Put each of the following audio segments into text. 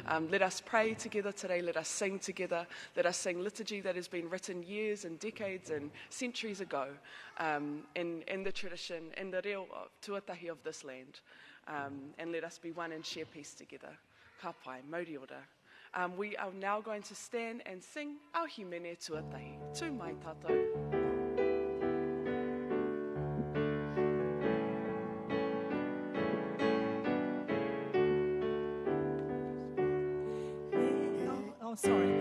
Um, let us pray together today, let us sing together, let us sing liturgy that has been written years and decades and centuries ago um, in, in the tradition, in the reo tuatahi of this land. Um, and let us be one and share peace together. Ka pai, mauri ora. Um, we are now going to stand and sing our himene tuatahi. Tū mai tātou. Oh, sorry.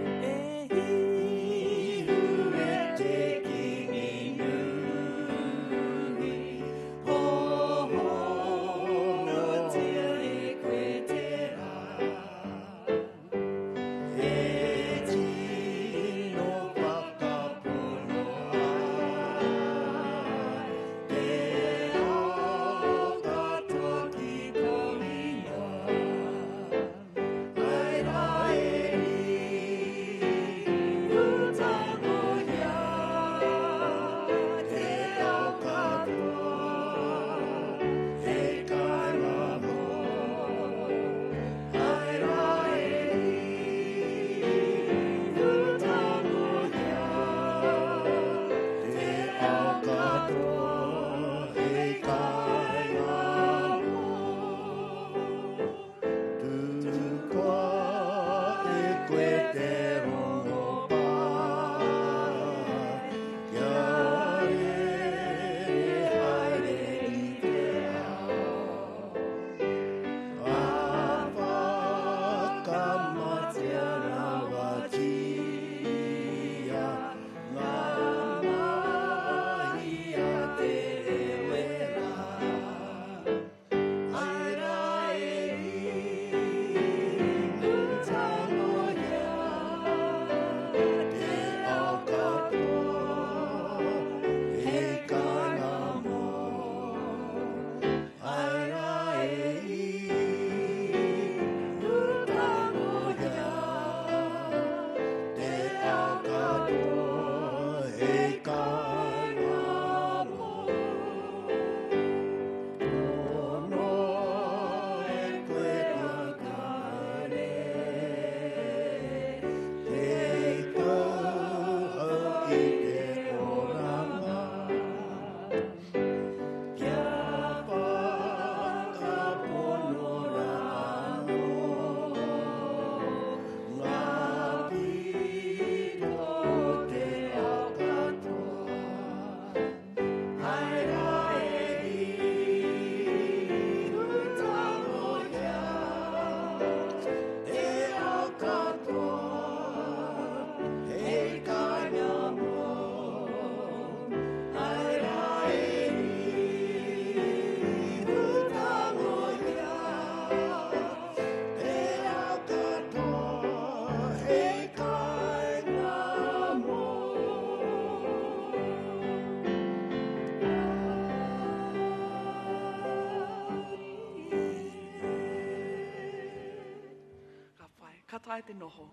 Ka pai, ka taea te noho.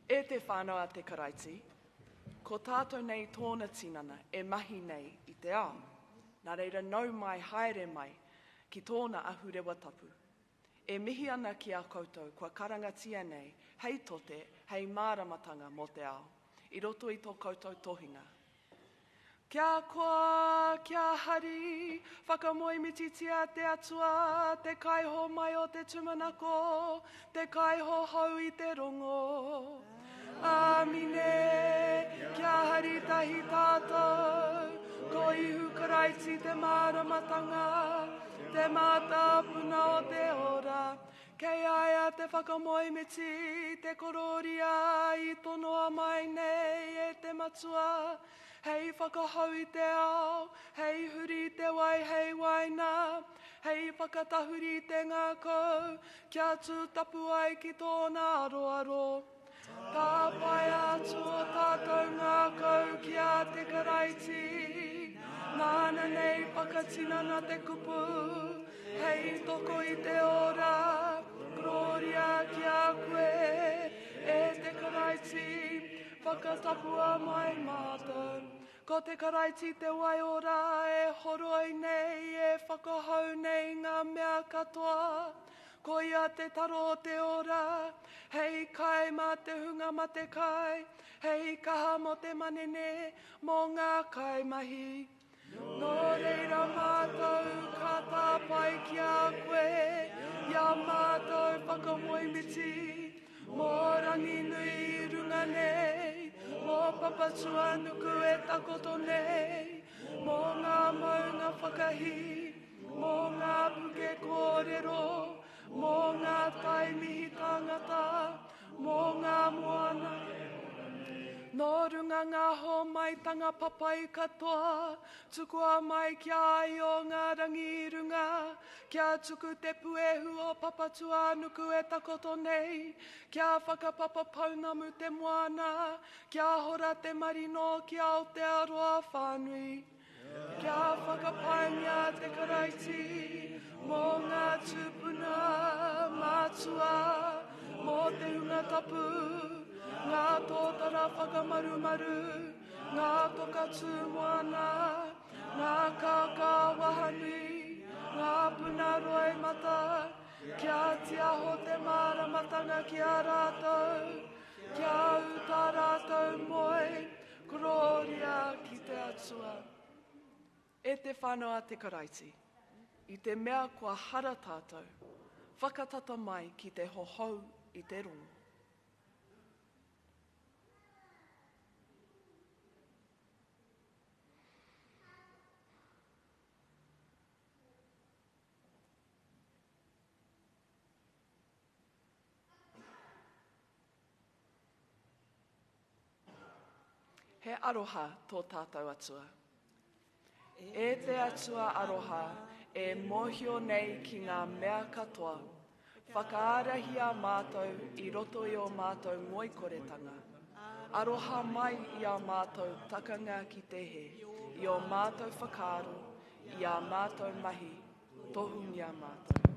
E te whānau a te Karaiti, ko tātou nei tōna tinana e mahi nei i te ao. Nā reira nau mai haere mai ki tōna ahurewa tapu. E mihi ana ki a koutou kua karangatia nei hei tote, hei māramatanga mō te ao, i roto i tō koutou tohinga. Kia koa, kia hari, whakamoemititia te Atua, te kaihōmai o te tūmanako, te kaihohou i te rongo. Āmine, kia hari tahi tātou, ko Ihu Karaiti te māramatanga, te mātāpuna o te ora. Kei a ia te whakamoemiti, te korōria i tonoa mai nei e te Matua, hei whakahou i te ao, hei huri i te wai hei waina, hei whakatahuri i te ngākau, kia tū tapu ai ki tōna aroaro. Tāpaea atu ō tātou ngākau ki a te Karaiti, nāna nei whakatinana te kupu, hei toko i te ora, Gloria ki a koe, e te Karaiti, Whakatapua mai mātou. Ko te Karaiti te wai ora e horoi nei, e whakahau nei ngā mea katoa. Koia te taro o te ora, hei kai mā te hunga matekai, hei kaha mō te manene, mō ngā kaimahi. Nō reira mātou ka tāpae ki a koe i a mātou whakamoemiti mō Ranginui i runga nei, mō Papatūānuku e takoto nei, mō ngā maunga whakahī, mō ngā puke kōrero, mō ngā tai mihi tāngata, mō ngā moana. Nō runga ngā hōmaitanga papai katoa, tukua mai kia ai o ngā rangi i runga, kia tuku te puehu o Papatūānuku e takoto nei, kia whakapapa pounamu te moana, kia hora te marino ki Aotearoa whānui. Kia whakapaingia te Karaiti mō ngā tūpuna mātua, mō te hunga tapu, ngā tōtara whakamarumaru, ngā toka tū moana, ngā kākā wahanui, ngā puna roimata, kia tiaho te māramatanga ki a rātou, kia ū tā rātou moe, Kororia ki te Atua. E te whanau a te Karaiti, i te mea kua hara tātou, whakatata mai ki te hohou i te rongo. He aroha tō tātou Atua. E te Atua aroha, e mōhio nei ki ngā mea katoa, whakaarahia mātou i roto i ō mātou ngoikoretanga. Aroha mai i ā mātou takanga ki te hē, i ō mātou whakaaro, i ā mātou mahi, tohungia mātou.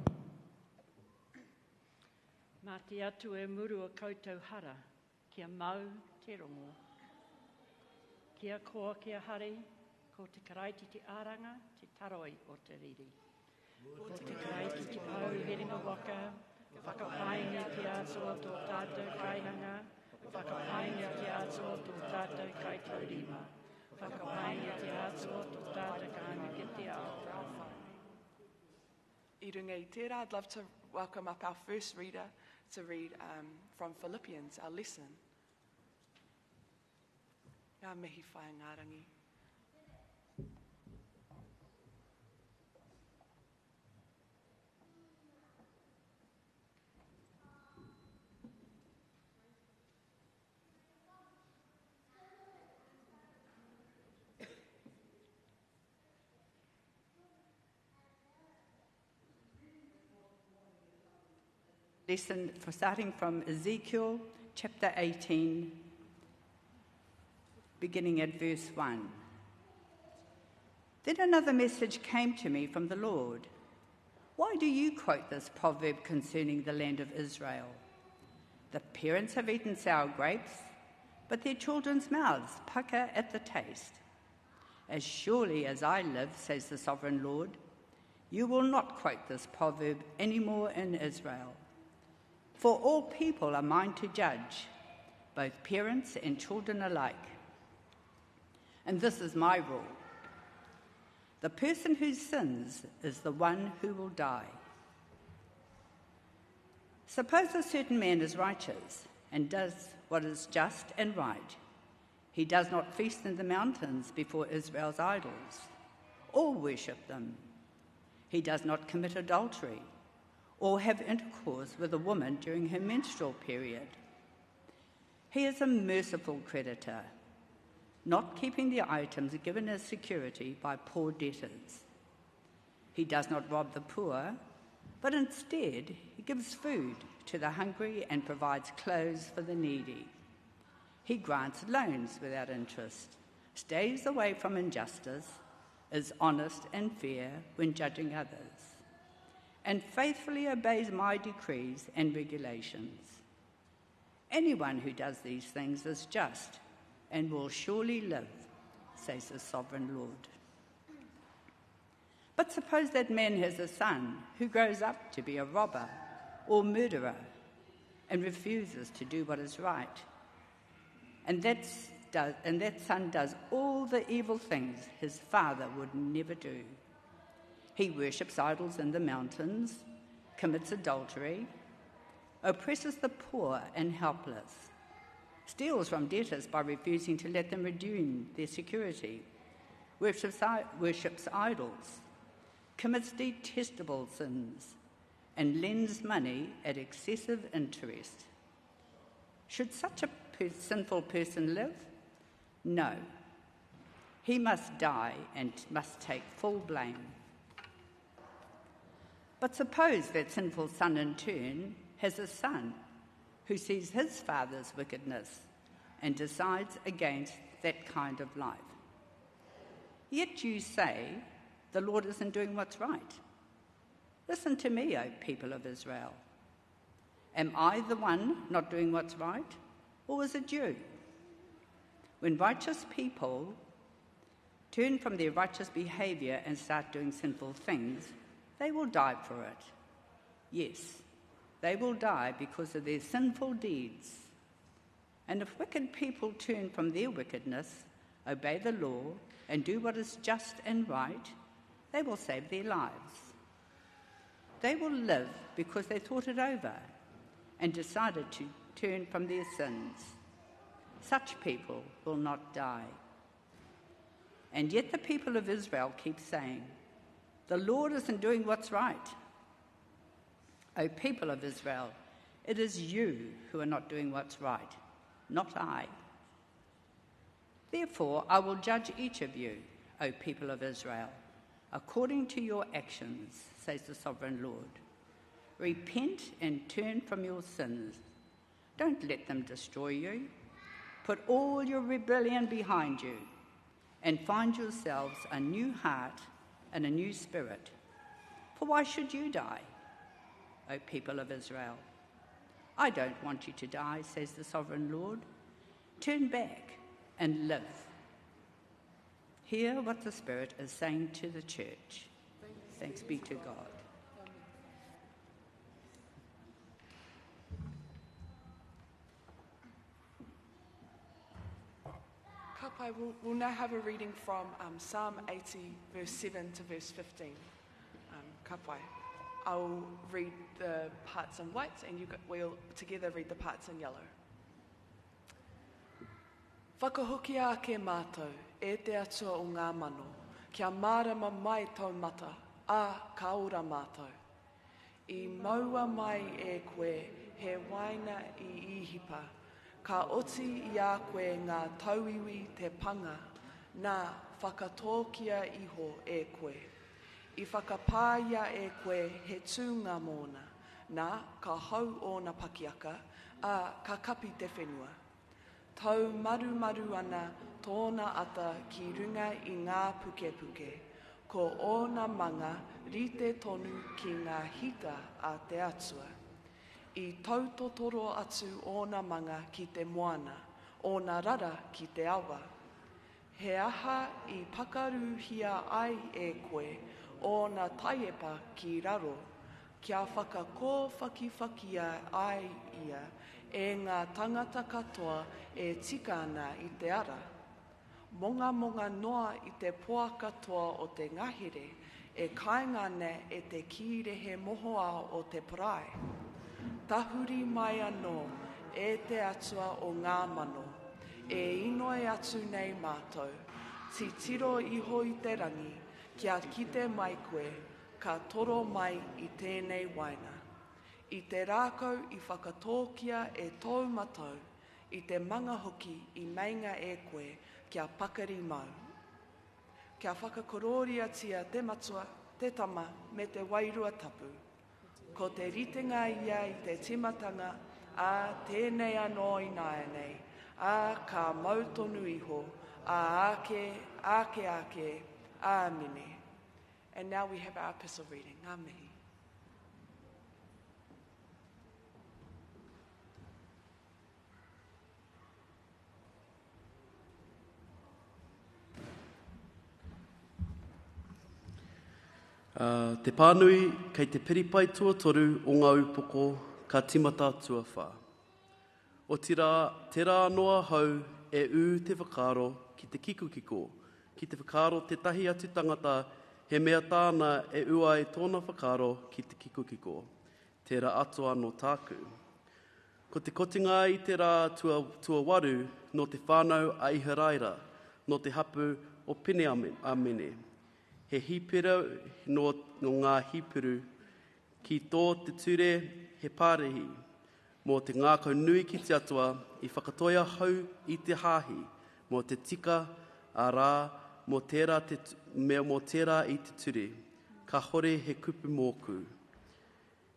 Mā te Atua e muru o koutou hara, Kia mau te rongo. Kia koa, kia hari, ko te Karaiti te aranga, te taroi o te riri. Ko te Karaiti te pou herenga waka, whakapaingia te Atua tō tātou kaihanga, whakapaingia te Atua tō tātou kaitaurima, whakapaingia te Atua tō tātou kaihanga ki te ao. I runga i tērā, I'd love to welcome up our first reader to read um, from Philippians, our lesson. Ngā mihi whai ngā rangi. Lesson for starting from Ezekiel chapter 18, beginning at verse 1. Then another message came to me from the Lord. Why do you quote this proverb concerning the land of Israel? The parents have eaten sour grapes, but their children's mouths pucker at the taste. As surely as I live, says the sovereign Lord, you will not quote this proverb any more in Israel. For all people are mine to judge, both parents and children alike. And this is my rule the person who sins is the one who will die. Suppose a certain man is righteous and does what is just and right. He does not feast in the mountains before Israel's idols or worship them. He does not commit adultery or have intercourse with a woman during her menstrual period. He is a merciful creditor, not keeping the items given as security by poor debtors. He does not rob the poor, but instead he gives food to the hungry and provides clothes for the needy. He grants loans without interest, stays away from injustice, is honest and fair when judging others, and faithfully obeys my decrees and regulations. Anyone who does these things is just and will surely live, says the sovereign Lord. But suppose that man has a son who grows up to be a robber or murderer and refuses to do what is right, and that, does, and that son does all the evil things his father would never do. He worships idols in the mountains, commits adultery, oppresses the poor and helpless, steals from debtors by refusing to let them redeem their security, worships, worships idols, commits detestable sins, and lends money at excessive interest. Should such a sinful person live? No. He must die and must take full blame. But suppose that sinful son in turn has a son who sees his father's wickedness and decides against that kind of life. Yet you say, the Lord isn't doing what's right. Listen to me, O people of Israel. Am I the one not doing what's right, or is it you? When righteous people turn from their righteous behavior and start doing sinful things, they will die for it. Yes, they will die because of their sinful deeds. And if wicked people turn from their wickedness, obey the law, and do what is just and right, they will save their lives. They will live because they thought it over and decided to turn from their sins. Such people will not die. And yet the people of Israel keep saying, The Lord isn't doing what's right. O people of Israel, it is you who are not doing what's right, not I. Therefore, I will judge each of you, O people of Israel, according to your actions, says the sovereign Lord. Repent and turn from your sins. Don't let them destroy you. Put all your rebellion behind you and find yourselves a new heart and a new spirit. For why should you die, O people of Israel? I don't want you to die, says the sovereign Lord. Turn back and live. Hear what the Spirit is saying to the church. Thanks be to God. Ka pai, we'll, we'll now have a reading from um, Psalm 80, verse 7 to verse 15. Um, ka pai. I'll read the parts in white and you, we'll together read the parts in yellow. Whakahokia ake mātou, e te Atua o ngā mano, kia mārama mai tōu mata, ā, ka ora mātou. I maua mai e koe he waina i Īhipa, ka oti i a koe ngā tauiwi te panga, nā, whakatōkia iho e koe. I whakapāia e koe he tūnga mōna, nā, ka hau ōna pakiaka, ā, ka kapi te whenua. Taumarumaru ana tōna ata ki runga i ngā pukepuke, ko ōna manga rite tonu ki ngā hita a te Atua. I tautotoro atu ōna manga ki te moana, ōna rara ki te awa. He aha i pakaruhia ai e koe ōna taiepa ki raro, kia whakakōwhakiwhakia ai ia e ngā tangata katoa e tika ana i te ara? Mongamonga noa i te poa katoa o te ngahere, e kainga ana e te kīrehe mohoao o te parae. Tahuri mai anō, e te Atua o ngā mano, e inoi atu nei mātou, titiro iho i te rangi, kia kite mai koe, ka toro mai i tēnei waina. I te rākau i whakatōkia e tōu matau, i te manga hoki i meinga e koe kia pakari mau. Kia whakakorōriatia te Matua, te Tama, me te Wairua Tapu. Ko te ritenga ia i te tīmatanga, ā, tēnei anō ināianei, ā, ka mau tonu iho, ā āke, āke āke, āmine. And now we have our epistle reading. Ngā mihi. Te pānui kei te piripai tuatoru o ngā upoko ka timata tuawhā. Otirā, tērā anō ahau e ū te whakaaro ki te kikokiko, ki te whakaaro tētahi atu tangata he mea tāna e ū ai tōna whakaaro ki te kikokiko. Tērā atu anō tāku. Ko te kotinga i te rā tua, tuawaru nō te whānau a Iharaira, nō te hapu o Pineamene. He Hīperu nō ngā Hīperu, ki tō te ture he Pārihi, mō te ngākau nui ki te Atua i whakatoi ahau i te Hāhi, mō te tika, arā, mō tērā, te, mō tērā i te ture, kāhore he kupu mōku.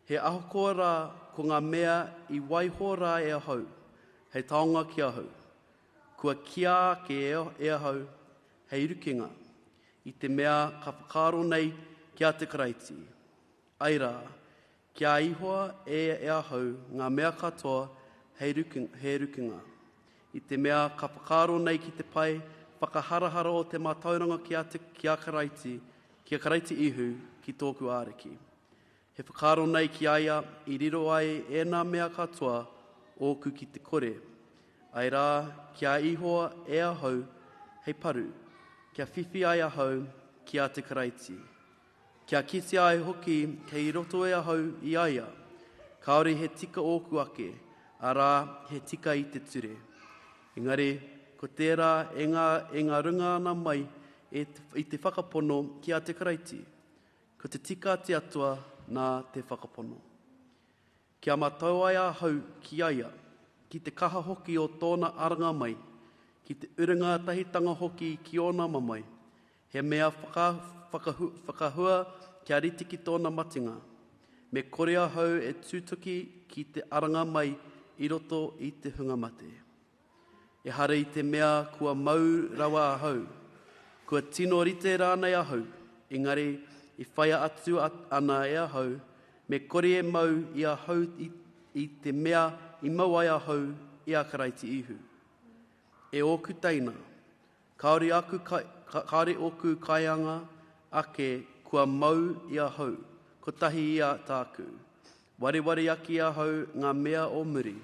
He ahakoa rā ko ngā mea i waiho rā e ahau, hei taonga ki ahau, kua kīa ake e ahau hei rukenga, i te mea ka whakaaro nei ki a te Karaiti. Ai rā, kia ihoa e ahau ngā mea katoa hei he rukenga, i te mea ka whakaaro nei ki te pae whakaharahara o te mātauranga ki a, te, ki a Karaiti, ki a Karaiti Ihu, ki tōku Ariki. He whakaaro nei ki a ia i riro ai ēnā mea katoa ōku ki te kore. Ae rā, kia ihoa e ahau hei paru, kia whiwhi ai ahau ki a te Karaiti. Kia kitea ai hoki kei roto e ahau i a ia, kāore he tika ōku ake, arā, he tika i te ture. Engari, ko tērā e ngā, e ngā runga ana mai e, i te whakapono ki a te Karaiti. Ko te tika a te Atua nā te whakapono. Kia matau ai ahau ki a ia, ki te kaha hoki o tōna aranga mai, ki te urunga tahitanga hoki ki ōna mamae, he mea whaka, whakahu, whakahua kia rite ki tōna matenga, me kore ahau e tūtuki ki te aranga mai i roto i te hunga mate. Ehara i te mea kua mau rawa ahau, kua tino rite rānei ahau, engari i whaia atu ana e ahau, me kore e mau i ahau i, i te mea i mau ai ahau i a Karaiti Ihu. E ōku teina, kāore aku, kāore ōku kaianga ake kua mau i ahau, kotahi ia tāku. Wareware ake ahau ngā mea o muri.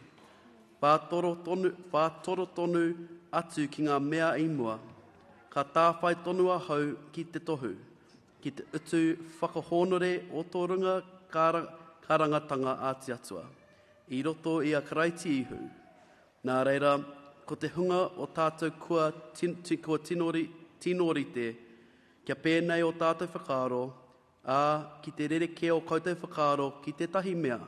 Whātoro tonu, whātoro tonu atu ki ngā mea i mua. Ka tāwhai tonu ahau ki te tohu, ki te utu whakahōnore o tō runga karangatanga a te Atua, i roto i a Karaiti Ihu. Nā reira, ko te hunga o tātou kua, kua tino, tino rite, kia pēnei o tātou whakaaro, Ā, ki te rerekē o koutou whakaaro ki tētahi mea,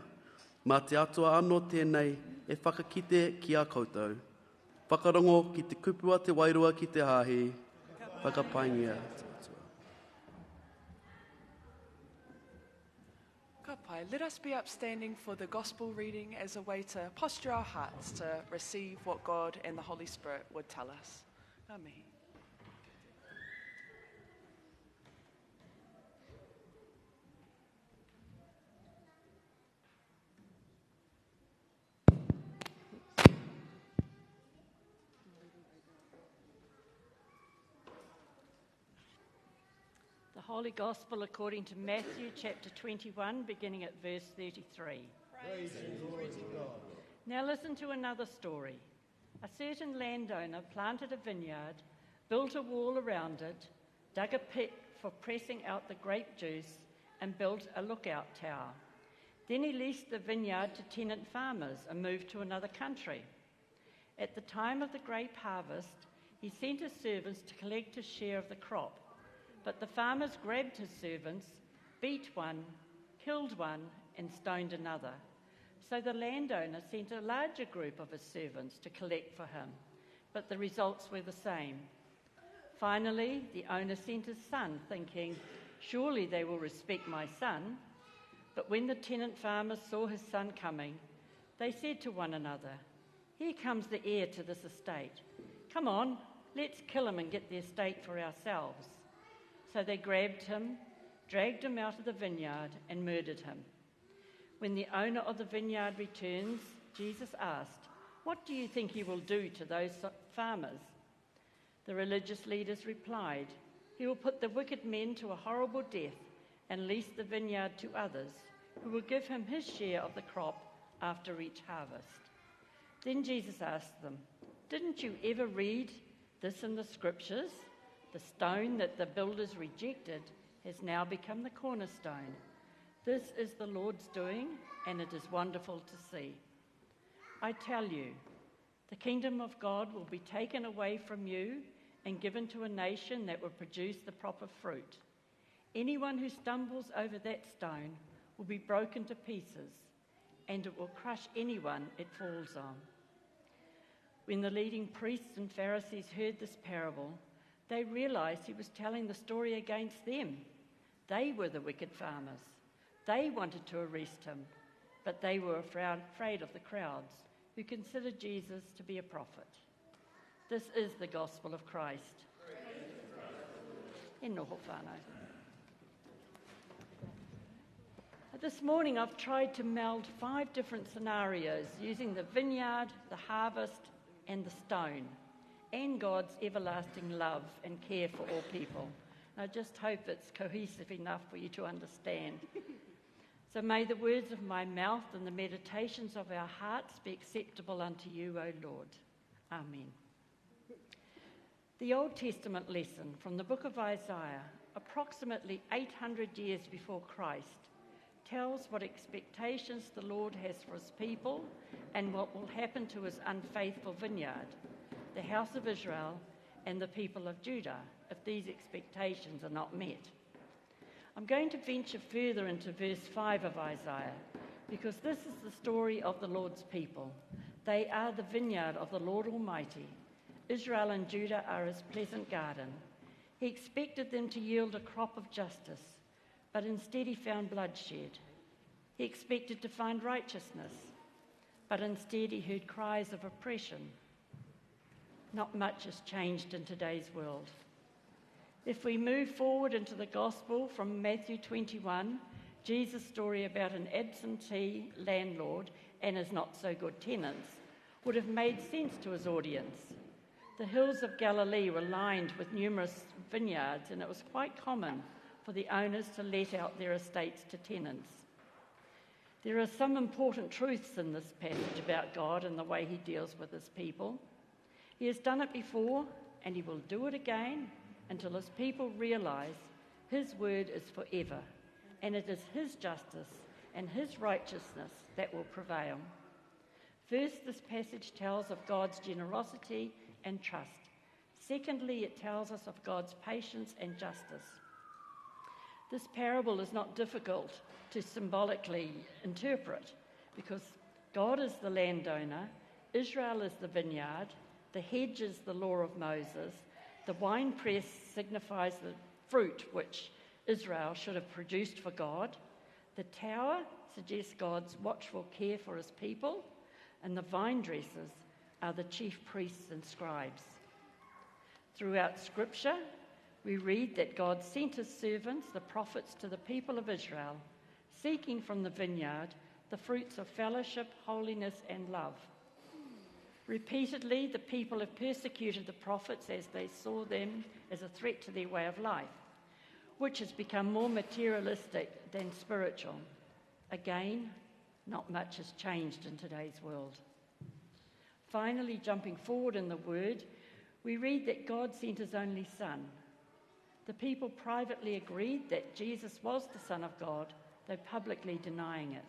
mā te Atua anō tēnei e whakakite ki a koutou. Whakarongo ki te kupu a te Wairua ki te Hāhi, whakapaingia te Atua. Ka pai. Let us be upstanding for the gospel reading as a way to posture our hearts to receive what God and the Holy Spirit would tell us. Ngā mihi. The Holy Gospel according to Matthew chapter 21, beginning at verse 33. Praise and glory to God. Now listen to another story. A certain landowner planted a vineyard, built a wall around it, dug a pit for pressing out the grape juice, and built a lookout tower. Then he leased the vineyard to tenant farmers and moved to another country. At the time of the grape harvest, he sent his servants to collect his share of the crop. But the farmers grabbed his servants, beat one, killed one, and stoned another. So the landowner sent a larger group of his servants to collect for him, but the results were the same. Finally, the owner sent his son, thinking, Surely they will respect my son. But when the tenant farmers saw his son coming, they said to one another, Here comes the heir to this estate. Come on, let's kill him and get the estate for ourselves. So they grabbed him, dragged him out of the vineyard, and murdered him. When the owner of the vineyard returns, Jesus asked, What do you think he will do to those farmers? The religious leaders replied, He will put the wicked men to a horrible death and lease the vineyard to others, who will give him his share of the crop after each harvest. Then Jesus asked them, Didn't you ever read this in the scriptures? The stone that the builders rejected has now become the cornerstone. This is the Lord's doing, and it is wonderful to see. I tell you, the kingdom of God will be taken away from you and given to a nation that will produce the proper fruit. Anyone who stumbles over that stone will be broken to pieces, and it will crush anyone it falls on. When the leading priests and Pharisees heard this parable, they realized he was telling the story against them. They were the wicked farmers. They wanted to arrest him, but they were afraid of the crowds, who considered Jesus to be a prophet. This is the gospel of Christ. E noho whānau. This morning I've tried to meld 5 different scenarios using the vineyard, the harvest, and the stone, and God's everlasting love and care for all people. And I just hope it's cohesive enough for you to understand. So may the words of my mouth and the meditations of our hearts be acceptable unto you, O Lord. Amen. The Old Testament lesson from the book of Isaiah, approximately 800 years before Christ, tells what expectations the Lord has for his people and what will happen to his unfaithful vineyard, the house of Israel and the people of Judah, if these expectations are not met. I'm going to venture further into verse 5 of Isaiah, because this is the story of the Lord's people. They are the vineyard of the Lord Almighty. Israel and Judah are his pleasant garden. He expected them to yield a crop of justice, but instead he found bloodshed. He expected to find righteousness, but instead he heard cries of oppression. Not much has changed in today's world. If we move forward into the gospel from Matthew 21, Jesus' story about an absentee landlord and his not-so-good tenants would have made sense to his audience. The hills of Galilee were lined with numerous vineyards, and it was quite common for the owners to let out their estates to tenants. There are some important truths in this passage about God and the way he deals with his people. He has done it before, and he will do it again until his people realize his word is forever, and it is his justice and his righteousness that will prevail. First, this passage tells of God's generosity and trust. Secondly, it tells us of God's patience and justice. This parable is not difficult to symbolically interpret because God is the landowner, Israel is the vineyard, the hedge is the law of Moses, the winepress signifies the fruit which Israel should have produced for God, the tower suggests God's watchful care for his people, and the vine dressers are the chief priests and scribes. Throughout Scripture, we read that God sent his servants, the prophets, to the people of Israel, seeking from the vineyard the fruits of fellowship, holiness, and love. Repeatedly, the people have persecuted the prophets as they saw them as a threat to their way of life, which has become more materialistic than spiritual. Again, not much has changed in today's world. Finally, jumping forward in the Word, we read that God sent his only Son. The people privately agreed that Jesus was the Son of God, though publicly denying it.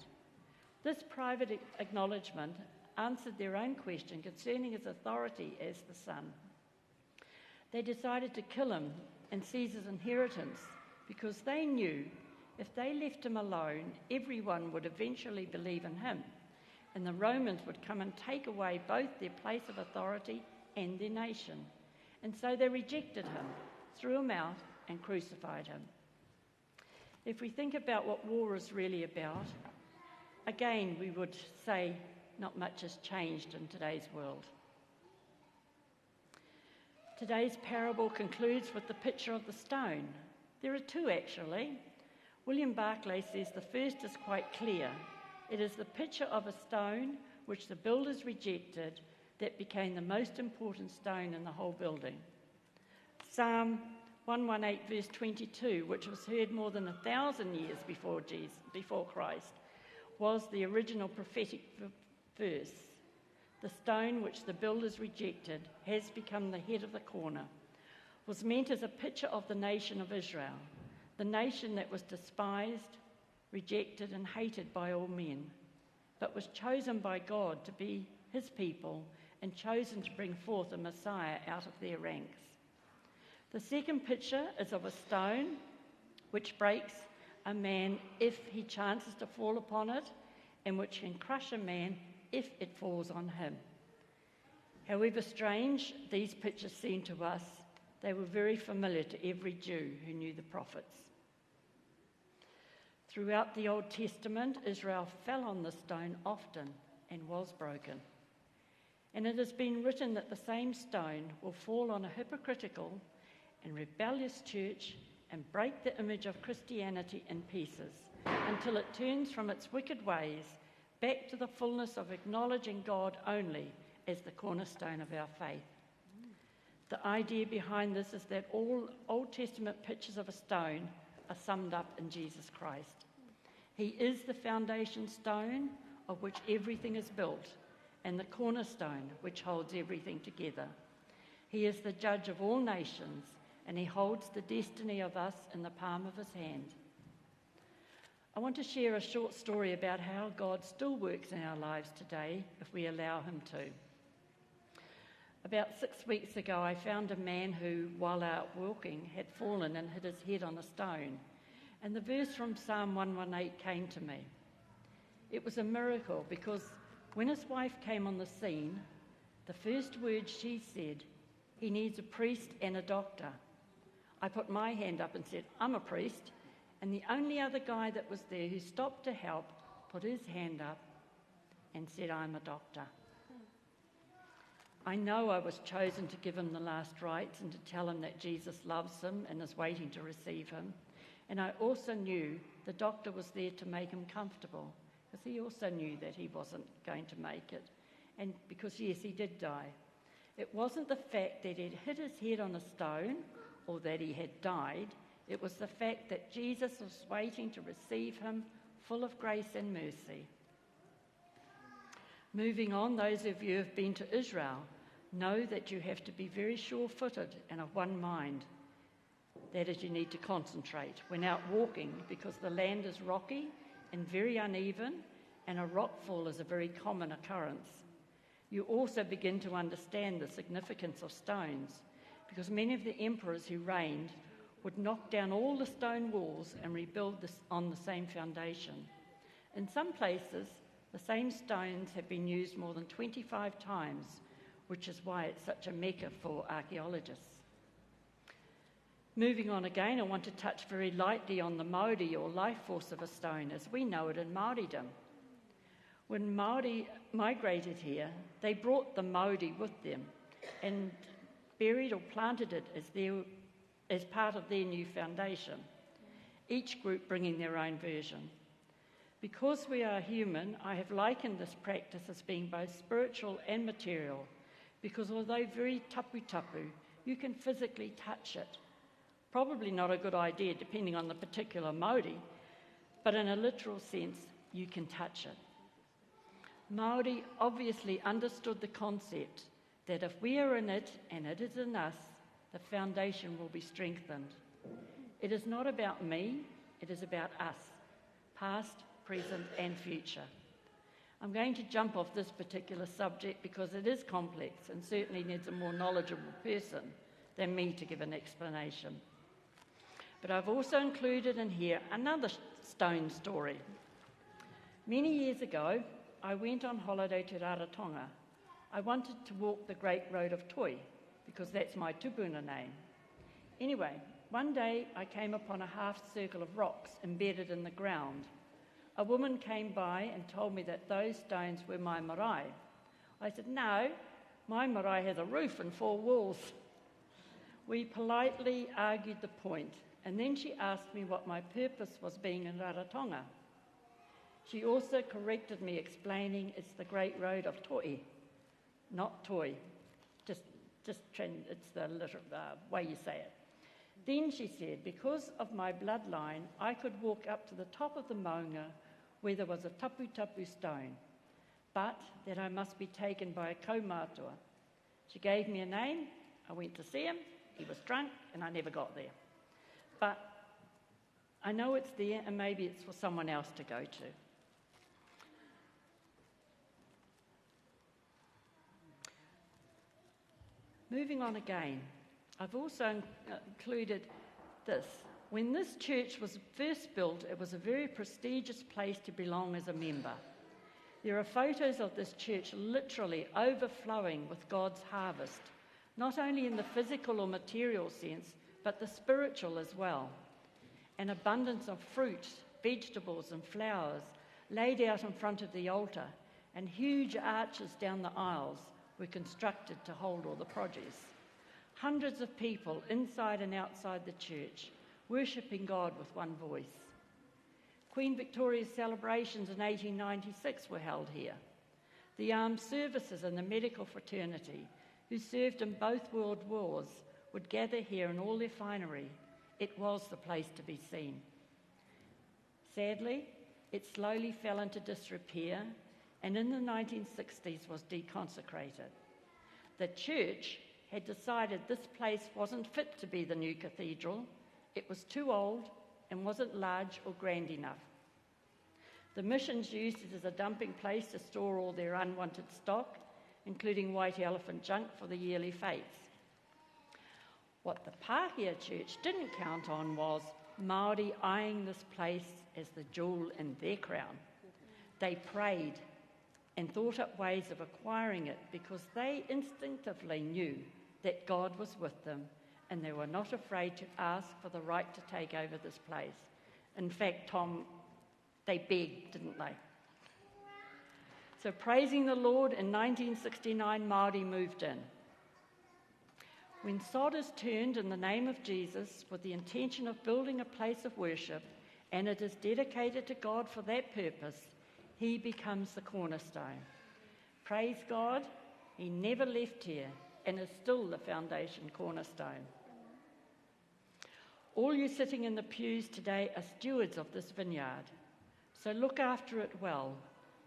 This private acknowledgement answered their own question concerning his authority as the Son. They decided to kill him and seize his inheritance because they knew if they left him alone, everyone would eventually believe in him, and the Romans would come and take away both their place of authority and their nation. And so they rejected him, threw him out, and crucified him. If we think about what war is really about, again we would say not much has changed in today's world. Today's parable concludes with the picture of the stone. There are two, actually. William Barclay says the first is quite clear. It is the picture of a stone which the builders rejected that became the most important stone in the whole building. Psalm 118, verse 22, which was heard more than a thousand years before, Jesus, before Christ, was the original prophetic verse. The stone which the builders rejected has become the head of the corner, was meant as a picture of the nation of Israel, the nation that was despised, rejected, and hated by all men, but was chosen by God to be his people and chosen to bring forth a Messiah out of their ranks. The second picture is of a stone which breaks a man if he chances to fall upon it, and which can crush a man if it falls on him. However strange these pictures seem to us, they were very familiar to every Jew who knew the prophets. Throughout the Old Testament, Israel fell on the stone often and was broken. And it has been written that the same stone will fall on a hypocritical and rebellious church and break the image of Christianity in pieces until it turns from its wicked ways back to the fullness of acknowledging God only as the cornerstone of our faith. The idea behind this is that all Old Testament pictures of a stone are summed up in Jesus Christ. He is the foundation stone of which everything is built and the cornerstone which holds everything together. He is the judge of all nations and he holds the destiny of us in the palm of his hand. I want to share a short story about how God still works in our lives today if we allow him to. About six weeks ago, I found a man who, while out walking, had fallen and hit his head on a stone. And the verse from Psalm 118 came to me. It was a miracle because when his wife came on the scene, the first words she said, he needs a priest and a doctor. I put my hand up and said, I'm a priest. And the only other guy that was there who stopped to help put his hand up and said, I'm a doctor. I know I was chosen to give him the last rites and to tell him that Jesus loves him and is waiting to receive him. And I also knew the doctor was there to make him comfortable because he also knew that he wasn't going to make it. And because, yes, he did die. It wasn't the fact that he'd hit his head on a stone or that he had died. It was the fact that Jesus was waiting to receive him full of grace and mercy. Moving on, those of you who have been to Israel know that you have to be very sure footed and of one mind. That is, you need to concentrate when out walking because the land is rocky and very uneven, and a rockfall is a very common occurrence. You also begin to understand the significance of stones because many of the emperors who reigned would knock down all the stone walls and rebuild this on the same foundation. In some places, the same stones have been used more than 25 times, which is why it's such a mecca for archaeologists. Moving on again, I want to touch very lightly on the mauri or life force of a stone as we know it in Māoridom. When Māori migrated here, they brought the mauri with them and buried or planted it as, their, as part of their new foundation, each group bringing their own version. Because we are human, I have likened this practice as being both spiritual and material, because although very tapu tapu, you can physically touch it. Probably not a good idea depending on the particular mauri, but in a literal sense, you can touch it. Maori obviously understood the concept that if we are in it and it is in us, the foundation will be strengthened. It is not about me, it is about us, past, present, and future. I'm going to jump off this particular subject because it is complex and certainly needs a more knowledgeable person than me to give an explanation. But I've also included in here another stone story. Many years ago, I went on holiday to Rarotonga. I wanted to walk the Great Road of Toi because that's my tupuna name. Anyway, one day I came upon a half circle of rocks embedded in the ground. A woman came by and told me that those stones were my marae. I said, No, my marae has a roof and four walls. We politely argued the point, and then she asked me what my purpose was being in Rarotonga. She also corrected me, explaining it's the Great Road of Toi, not Toi. Just, just it's the literal, uh, way you say it. Then she said, Because of my bloodline, I could walk up to the top of the maunga where there was a taputapu stone, but that I must be taken by a kaumātua. She gave me a name. I went to see him. He was drunk, and I never got there. But I know it's there, and maybe it's for someone else to go to. Moving on again, I've also included this. When this church was first built, it was a very prestigious place to belong as a member. There are photos of this church literally overflowing with God's harvest, not only in the physical or material sense, but the spiritual as well. An abundance of fruit, vegetables, and flowers laid out in front of the altar, and huge arches down the aisles were constructed to hold all the produce. Hundreds of people inside and outside the church worshipping God with one voice. Queen Victoria's celebrations in 1896 were held here. The armed services and the medical fraternity, who served in both world wars, would gather here in all their finery. It was the place to be seen. Sadly, it slowly fell into disrepair and in the 1960s was deconsecrated. The church had decided this place wasn't fit to be the new cathedral. It was too old and wasn't large or grand enough. The missions used it as a dumping place to store all their unwanted stock, including white elephant junk for the yearly fetes. What the Pākehā church didn't count on was Māori eyeing this place as the jewel in their crown. They prayed and thought up ways of acquiring it because they instinctively knew that God was with them and they were not afraid to ask for the right to take over this place. In fact, Tom, they begged, didn't they? So, praising the Lord, in 1969, Māori moved in. When sod is turned in the name of Jesus with the intention of building a place of worship, and it is dedicated to God for that purpose, he becomes the cornerstone. Praise God, he never left here and is still the foundation cornerstone. All you sitting in the pews today are stewards of this vineyard, so look after it well,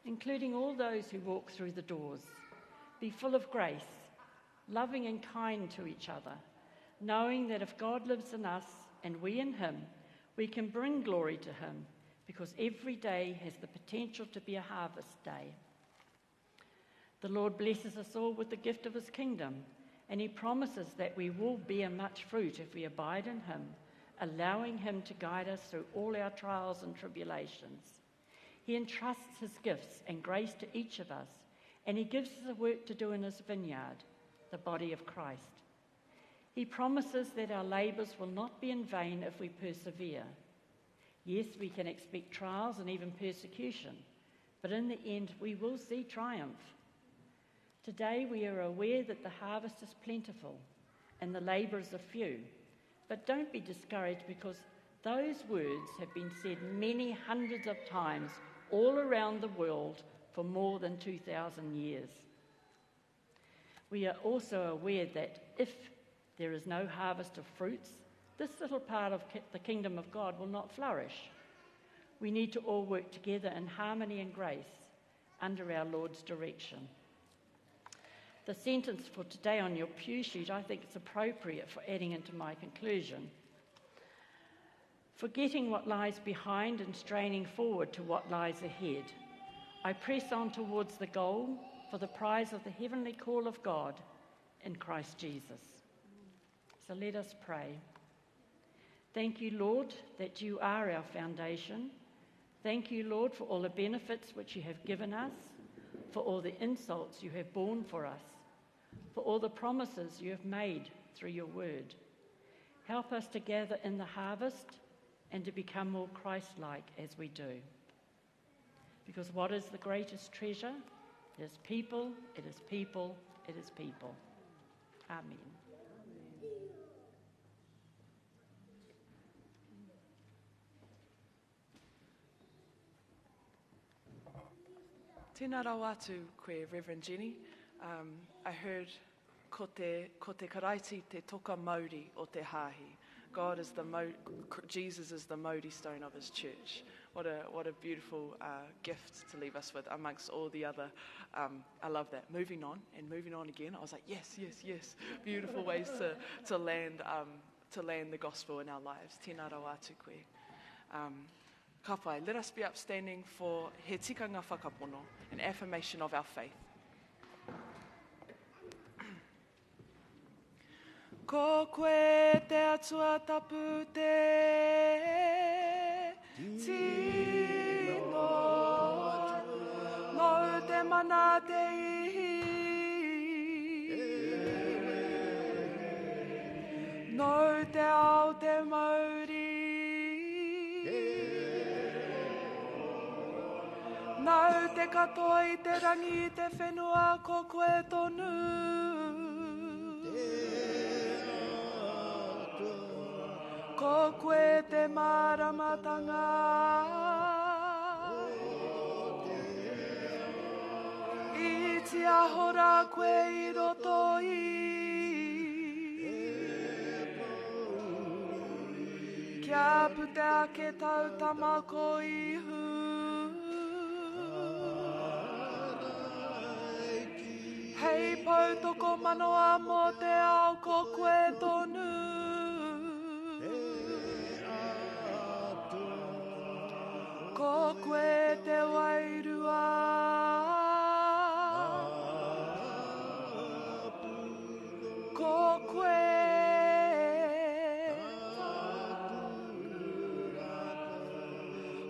including all those who walk through the doors. Be full of grace, loving and kind to each other, knowing that if God lives in us and we in him, we can bring glory to him, because every day has the potential to be a harvest day. The Lord blesses us all with the gift of his kingdom, and he promises that we will bear much fruit if we abide in him, allowing him to guide us through all our trials and tribulations. He entrusts his gifts and grace to each of us, and he gives us a work to do in his vineyard, the body of Christ. He promises that our labours will not be in vain if we persevere. Yes, we can expect trials and even persecution, but in the end we will see triumph. Today we are aware that the harvest is plentiful and the labourers are few. But don't be discouraged, because those words have been said many hundreds of times all around the world for more than 2,000 years. We are also aware that if there is no harvest of fruits, this little part of the kingdom of God will not flourish. We need to all work together in harmony and grace under our Lord's direction. The sentence for today on your pew sheet, I think it's appropriate for adding into my conclusion. Forgetting what lies behind and straining forward to what lies ahead, I press on towards the goal for the prize of the heavenly call of God in Christ Jesus. So let us pray. Thank you, Lord, that you are our foundation. Thank you, Lord, for all the benefits which you have given us, for all the insults you have borne for us, for all the promises you have made through your word. Help us to gather in the harvest and to become more Christ-like as we do. Because what is the greatest treasure? It is people, it is people, it is people. Amen. Tēnā rawa atu koe, Reverend Jenny. I heard ko te, ko te Karaiti te toka mauri o te hāhi. God is the Jesus is the Maori stone of his church. What a, what a beautiful gift to leave us with amongst all the other. I love that. Moving on and moving on again. I was like, yes, yes, yes. Beautiful ways to, land, to land the gospel in our lives. Tēnā rawa atu koe. Ka pai, let us be upstanding for he tikanga whakapono, an affirmation of our faith. Ko koe te atua tapu te tino Nōu te mana te ihi Nōu te ao te mauri Nāu te katoa i te rangi i te whenua ko koe tonu. Ko koe te māramatanga. I tiahora koe i roto i. Kia puta ake tau tama ko Ihu. Hei poutoko manoa mō te ao ko koe tonu. Ko koe te wairua. Ko koe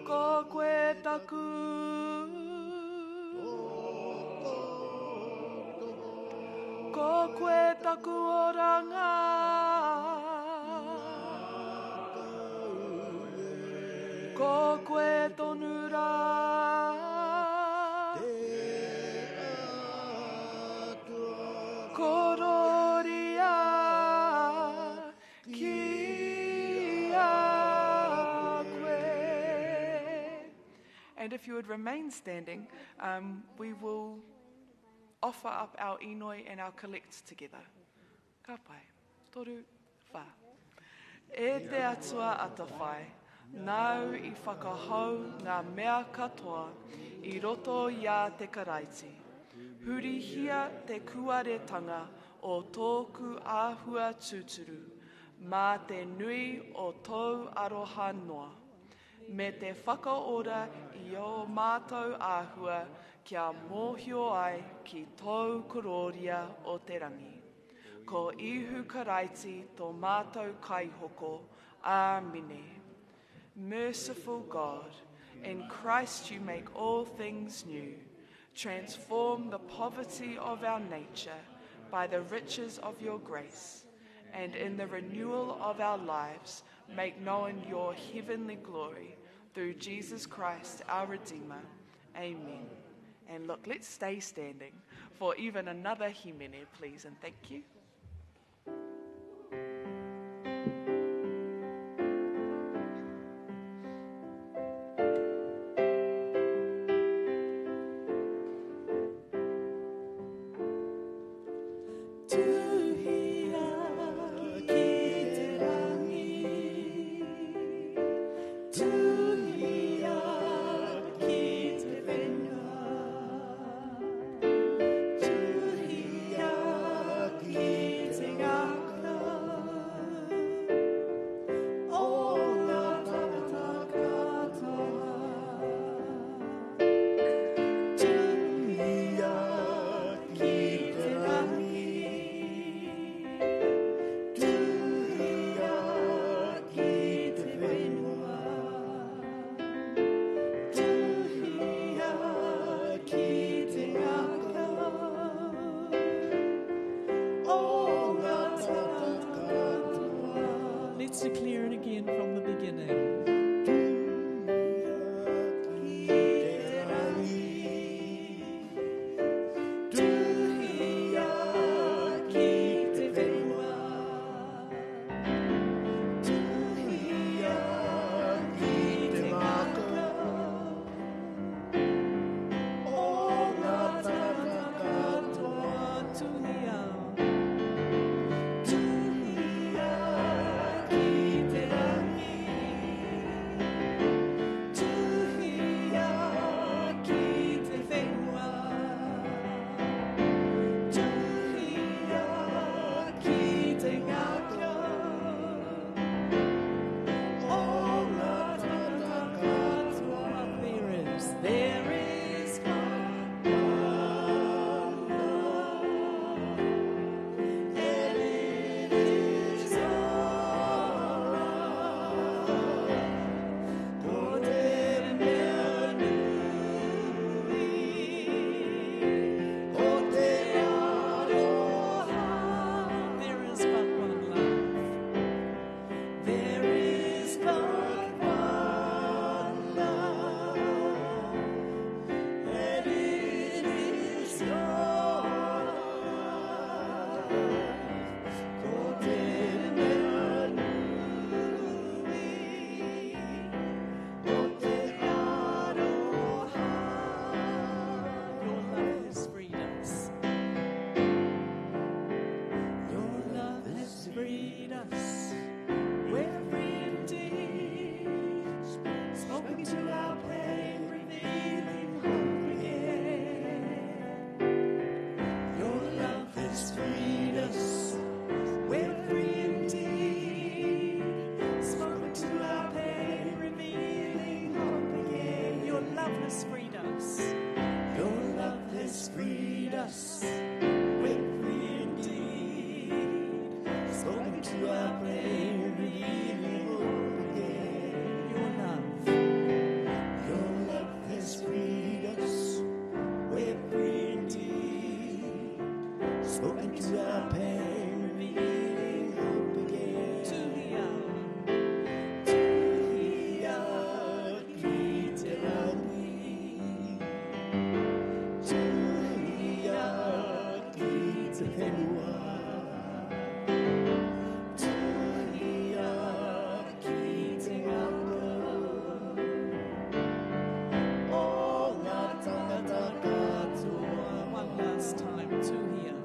Ko koe taku. Ko koe taku oranga. Ko koe tonu rā. Kororia ki a koe. And if you would remain standing, we will offer up our inoi and our collect together. Ka pai. Toru, whā. E te atua atawhai, nāu i whakahau ngā mea katoa i roto i a te Karaiti. Hurihia te kuaretanga o tōku āhua tūturu, mā te nui o tōu aroha noa. Me te whakaora i ō mātou āhua kia mōhio ai ki tōu korōria o te rangi. Ko Ihu Karaiti tō mātou kaihoko. Āmine. Merciful God, in Christ you make all things new. Transform the poverty of our nature by the riches of your grace, and in the renewal of our lives, make known your heavenly glory through Jesus Christ, our Redeemer. Amen. And look, let's stay standing for even another himene, please, and thank you. Tuhi us, we're free indeed. Spoken to our pain, revealing hope again. Your love has freed us, we're free indeed. Spoken to our pain, revealing hope again. Tuhia. Tuhia ki te rangi. Tuhia ki te whenua. Tuhia ki te ngākau. O ngā tangata katoa. One last time, tuhia.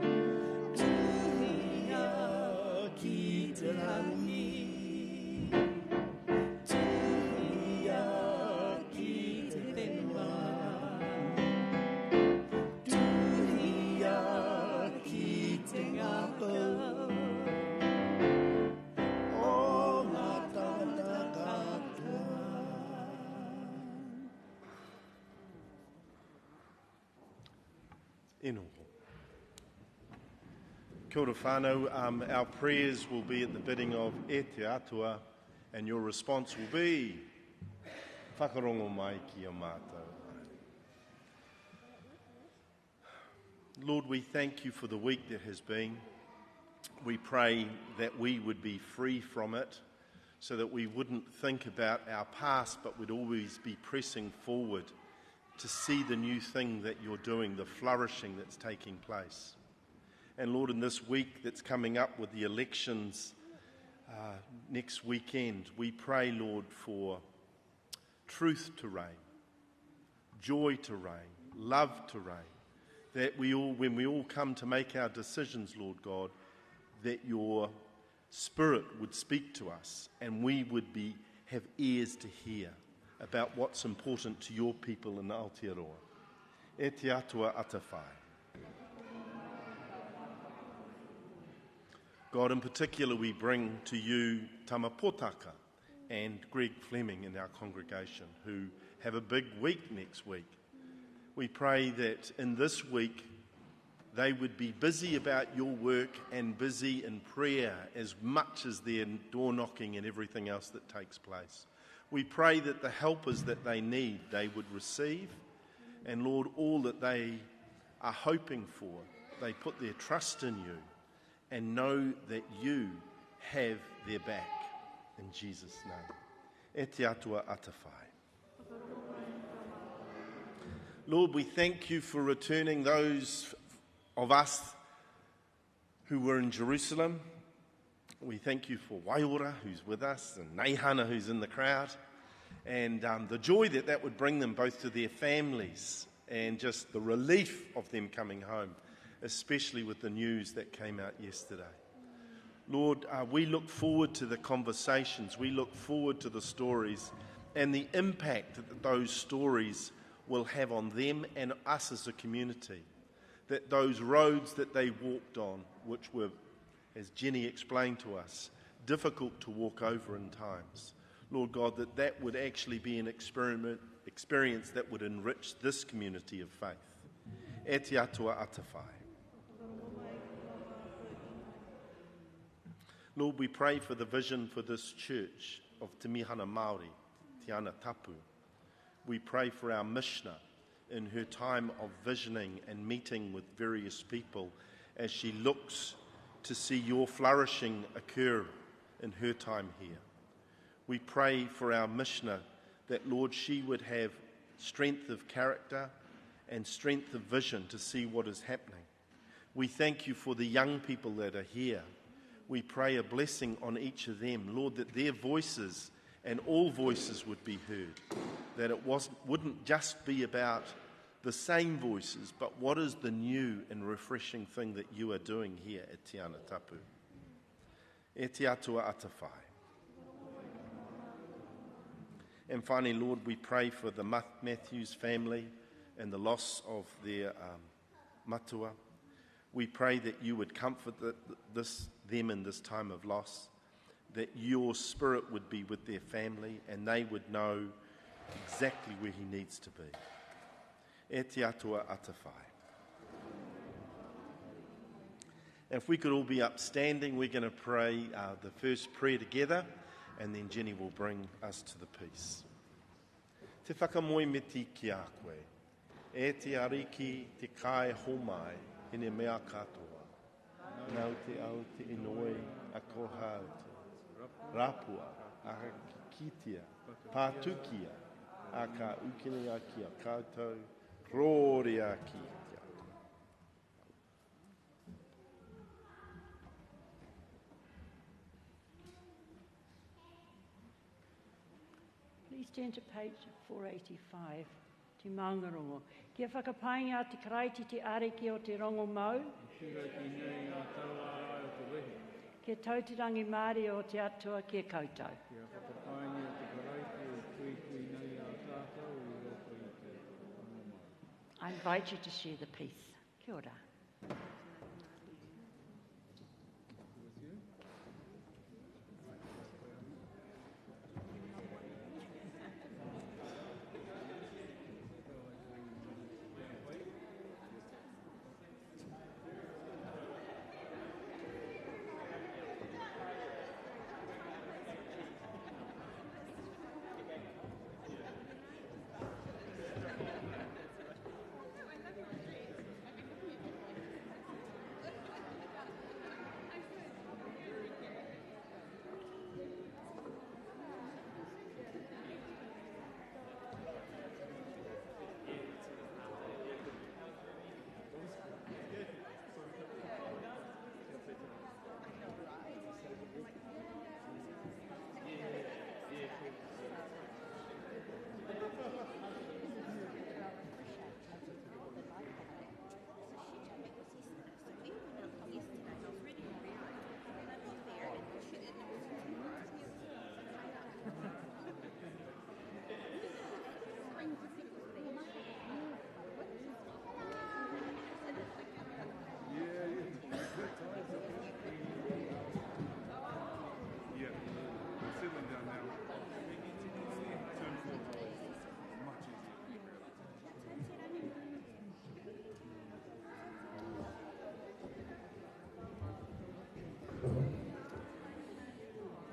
Tuhia ki te rangi. Tuhia ki te whenua. Tuhia ki te ngākau. O ngā tangata katoa. E noho. Kia ora whānau, our prayers will be at the bidding of E Te Atua, and your response will be Whakarongo mai ki a mātou. Lord, we thank you for the week that has been. We pray that we would be free from it, so that we wouldn't think about our past, but we'd always be pressing forward to see the new thing that you're doing, the flourishing that's taking place. And Lord, in this week that's coming up with the elections next weekend, we pray, Lord, for truth to reign, joy to reign, love to reign, that when we all come to make our decisions, Lord God, that your Spirit would speak to us and we would have ears to hear about what's important to your people in Aotearoa. E te Atua atawhai. God, in particular, we bring to you Tama Potaka and Greg Fleming in our congregation, who have a big week next week. We pray that in this week they would be busy about your work and busy in prayer as much as their door knocking and everything else that takes place. We pray that the helpers that they need, they would receive. And Lord, all that they are hoping for, they put their trust in you and know that you have their back. In Jesus' name. E te Atua atawhai. Lord, we thank you for returning those of us who were in Jerusalem. We thank you for Waiora, who's with us, and Neihana, who's in the crowd, and the joy that that would bring them both to their families and just the relief of them coming home, especially with the news that came out yesterday. Lord, we look forward to the conversations, we look forward to the stories and the impact that those stories will have on them and us as a community. That those roads that they walked on, which were, as Jenny explained to us, difficult to walk over in times, Lord God, that would actually be an experience that would enrich this community of faith. E te Atua atawhai. Lord, we pray for the vision for this church of Te Mihana Māori, Te Ana Tapu. We pray for our missioner in her time of visioning and meeting with various people as she looks to see your flourishing occur in her time here. We pray for our missioner that, Lord, she would have strength of character and strength of vision to see what is happening. We thank you for the young people that are here. We pray a blessing on each of them, Lord, that their voices and all voices would be heard, that it wouldn't just be about the same voices, but what is the new and refreshing thing that you are doing here at Te Ana Tapu. E te Atua atawhai. And finally, Lord, we pray for the Matthews family and the loss of their matua. We pray that you would comfort them in this time of loss, that your spirit would be with their family and they would know exactly where he needs to be. E te Atua atawhai. If we could all be upstanding, we're going to pray the first prayer together, and then Jenny will bring us to the peace. Te whakamoe miti ki a koe. E te ariki te kai homai, ine mea katoa. Nau te au te inoi a koha te. Rapua, a kikitia, pātukia, a ka ukene a ki a koutou, rōria ki te atua. Please turn to page 485, Te Maungarongo. Kia whakapainga te Karaiti te ariki o te rongo mau. I tūrau ki nei ngā tauārai o te wehi. Kia tau te rangimārie o te Atua ki a koutou. Kia whakapaingia te Karaiti e tuitui nei a tātou i roto i te rongo mau. I invite you to share the peace. Kia ora.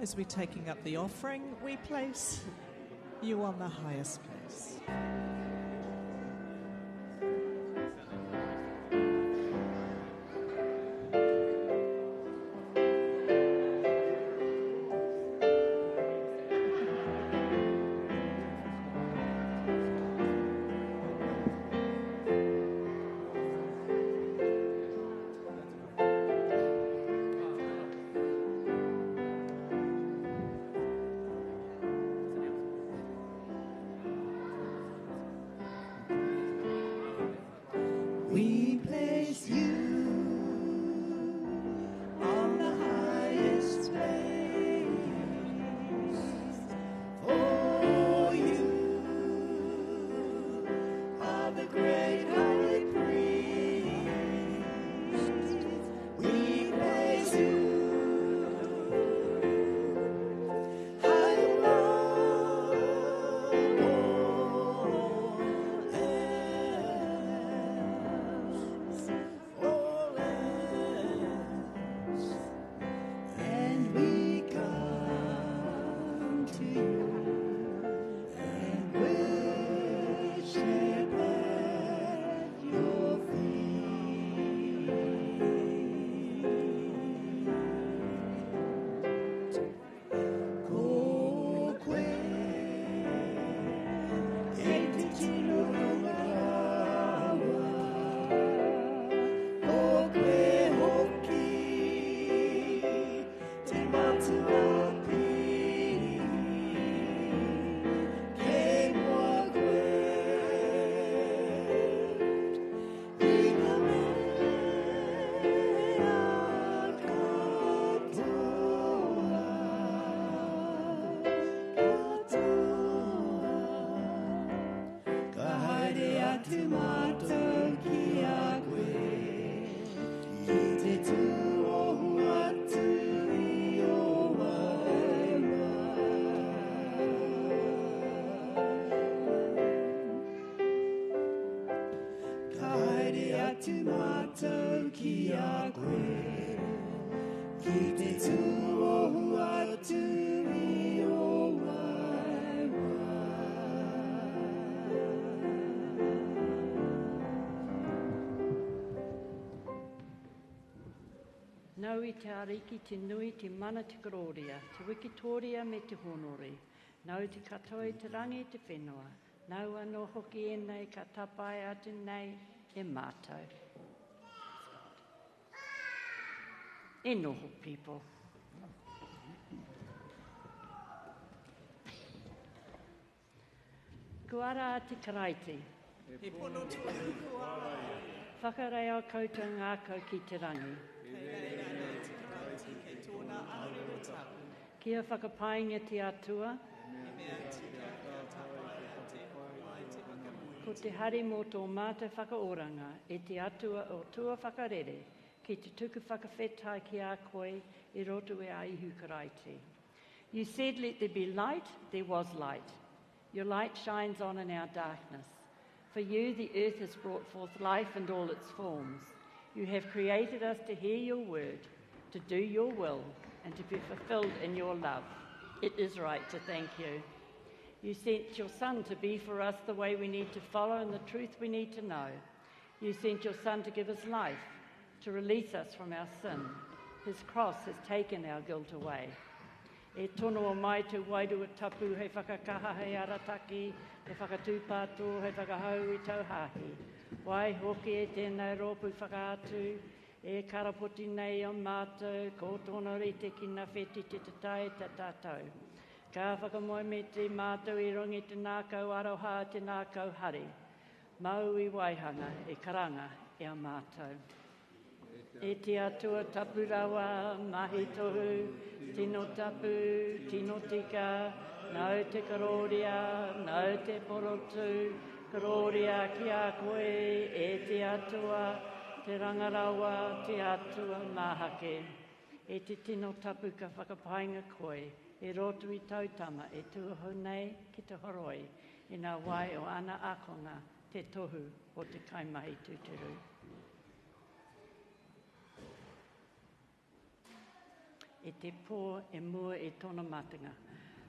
As we're taking up the offering, we place you on the highest place. mātou ki a koe, ki te tūohu atu i o waewae. Nau i te Ariki te nui, te mana, te kororia, te wikitoria me te honore. Nau te katoa i te rangi i te whenua. Nau anō hoki ēnei ka tapae atu nei e mātou. E noho, people. Ko ara a te Karaiti. He pono tonu ko ara ia. Whakareia koutou ngākau ki te rangi. Kei reira nei te Karaiti kei tōna arero tapu. Kia whakapaingia te Atua. He mea tika kia tapaea te mai te whakamoemiti. Ko te hari mō tō mātou whakaoranga, e te Atua o tua whakarere, ki te tuku whakawhetai ki a koe i roto i a Ihu Karaiti. You said let there be light, there was light. Your light shines on in our darkness. For you the earth has brought forth life and all its forms. You have created us to hear your word, to do your will, and to be fulfilled in your love. It is right to thank you. You sent your Son to be for us the way we need to follow and the truth we need to know. You sent your Son to give us life, to release us from our sin. His cross has taken our guilt away. E tonoa mai te wairua tapu hei whakakaha, hei arataki, hei whakatūpātō, hei whakahau i tau hāhi. Waihoki e tēnei rōpū whakaatu, e karapoti nei a mātou, ko tōna rite ki ngā wheti te tatai ta tātou. Ka whakamoemiti mātou i runga i te ngākau aroha, te ngākau hari. Māu i waihanga, e karanga i a mātou. E te Atua tapu rawa, mahi tohu, tino tapu, tino tika, nau te kororia, nau te porotu, kororia ki a koe, e te Atua, te rangarawa, te Atua mahake. E te tino tapu ka whakapainga koe, e roto i tau tama e tuahu nei ki te horoi, i ngā wai o ana akonga, te tohu o te kaimahi tūturu. E te pō e mua i tōna matenga.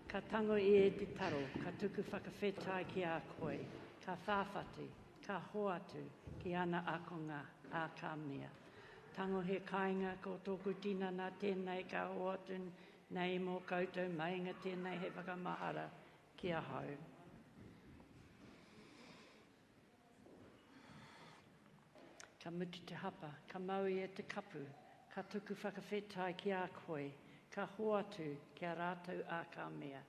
Ka tango ia i te taro, ka tuku whakawhetai ki a koe, ka whāwhati, ka hoatu ki ana akonga, ā, ka mea, Tango he kāinga, ko tōku tinana tēnei ka hoatu nei mō koutou, meinga tēnei hei whakamahara ki ahau. Ka mutu te hapa, ka mau ia te kapu, ka tuku whakawhetai ki a koe, ka hoatu ki a rātou ā ka mea,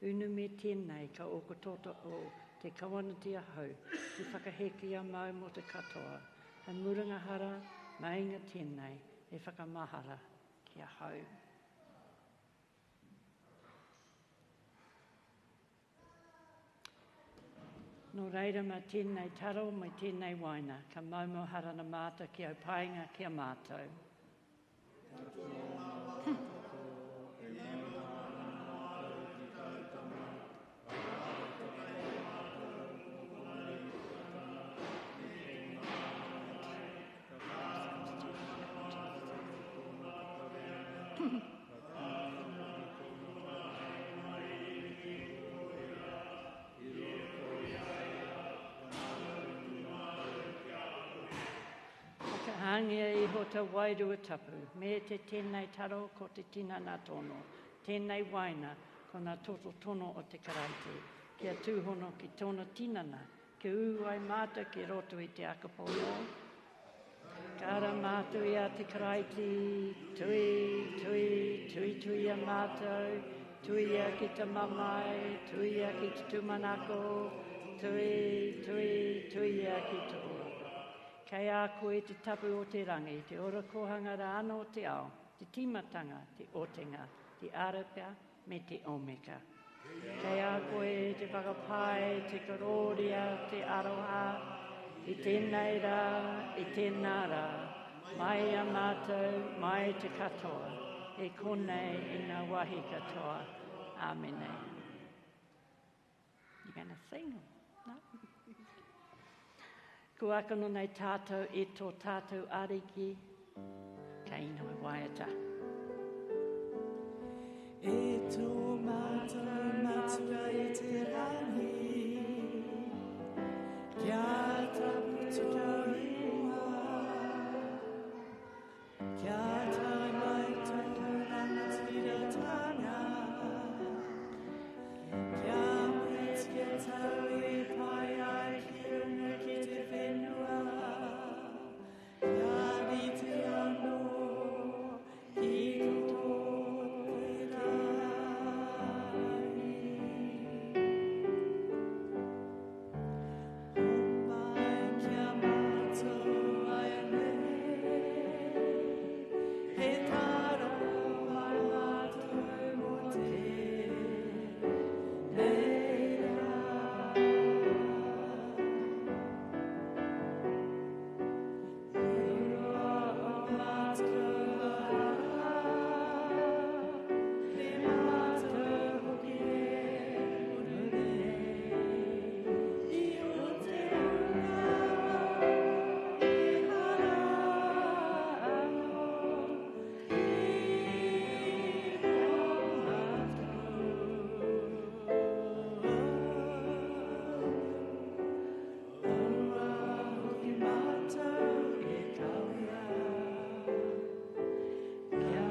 Unu me tēnei ka okotota o te kawanati ahau, te whakaheke a mau mō te katoa, hei murunga hara, meinga tēnei e whakamahara ki ahau. Nō reira mā tēnei taro me tēnei waina, ka maumauharana mātou ki au painga ki a mātou. Katoa ngā wā katoa e maumaharana mātou ki tāu Tama, ā, ka taea mātou mō tōna rīpoatanga me tōna aranga mai, ka kāmanawana mātou ki tōna whakarerenga, ka kāmana hoki tōna haerenga mai i te roia. I roto i a ia, ka mau tonu mātou ki a koe. Whakahangia iho ta wairua tapu, me te tenei taro ko te tinana tono, tenei waina ko na toto tono o te Karaiti, kia tuhono ki tona tinana, kia u ai matou ki roto i te akapono. Ka ara mātou i a te Karaiti, tui, tui, tuituia mātou, tuia ki te mamae, tuia ki te tūmanako, tui, tui, tuia ki te ora. Kei a koe te tapu o te rangi, te orokohanga rā anō o te ao, te tīmatanga, te otinga, te arapea me te omeka. Kei a koe te whakapae, te korōria, te aroha, i tēnei rā, i tēnā rā, mai i a mātou, mai i te katoa, i konei, i ngā wāhi katoa. Āmene. You gonna sing? No? Ko akona nei tātou e tō tātou ariki, ka inoi waiata. E tō mātou matua i te rangi, kia tapu tō ingoa, kia tae mai tō rangatiratanga, kia meatia tau e pai ai ki runga ki te whenua, kia rite anō ki tō te rangi. Homai kia mātou āianei, he taro ai mātou mō tēnei rā. Murua o mātou hara, me mātou hoki e muru nei. I o te hunga e hara anō ki tō mātou. Aua hoki mātou e kawea, kia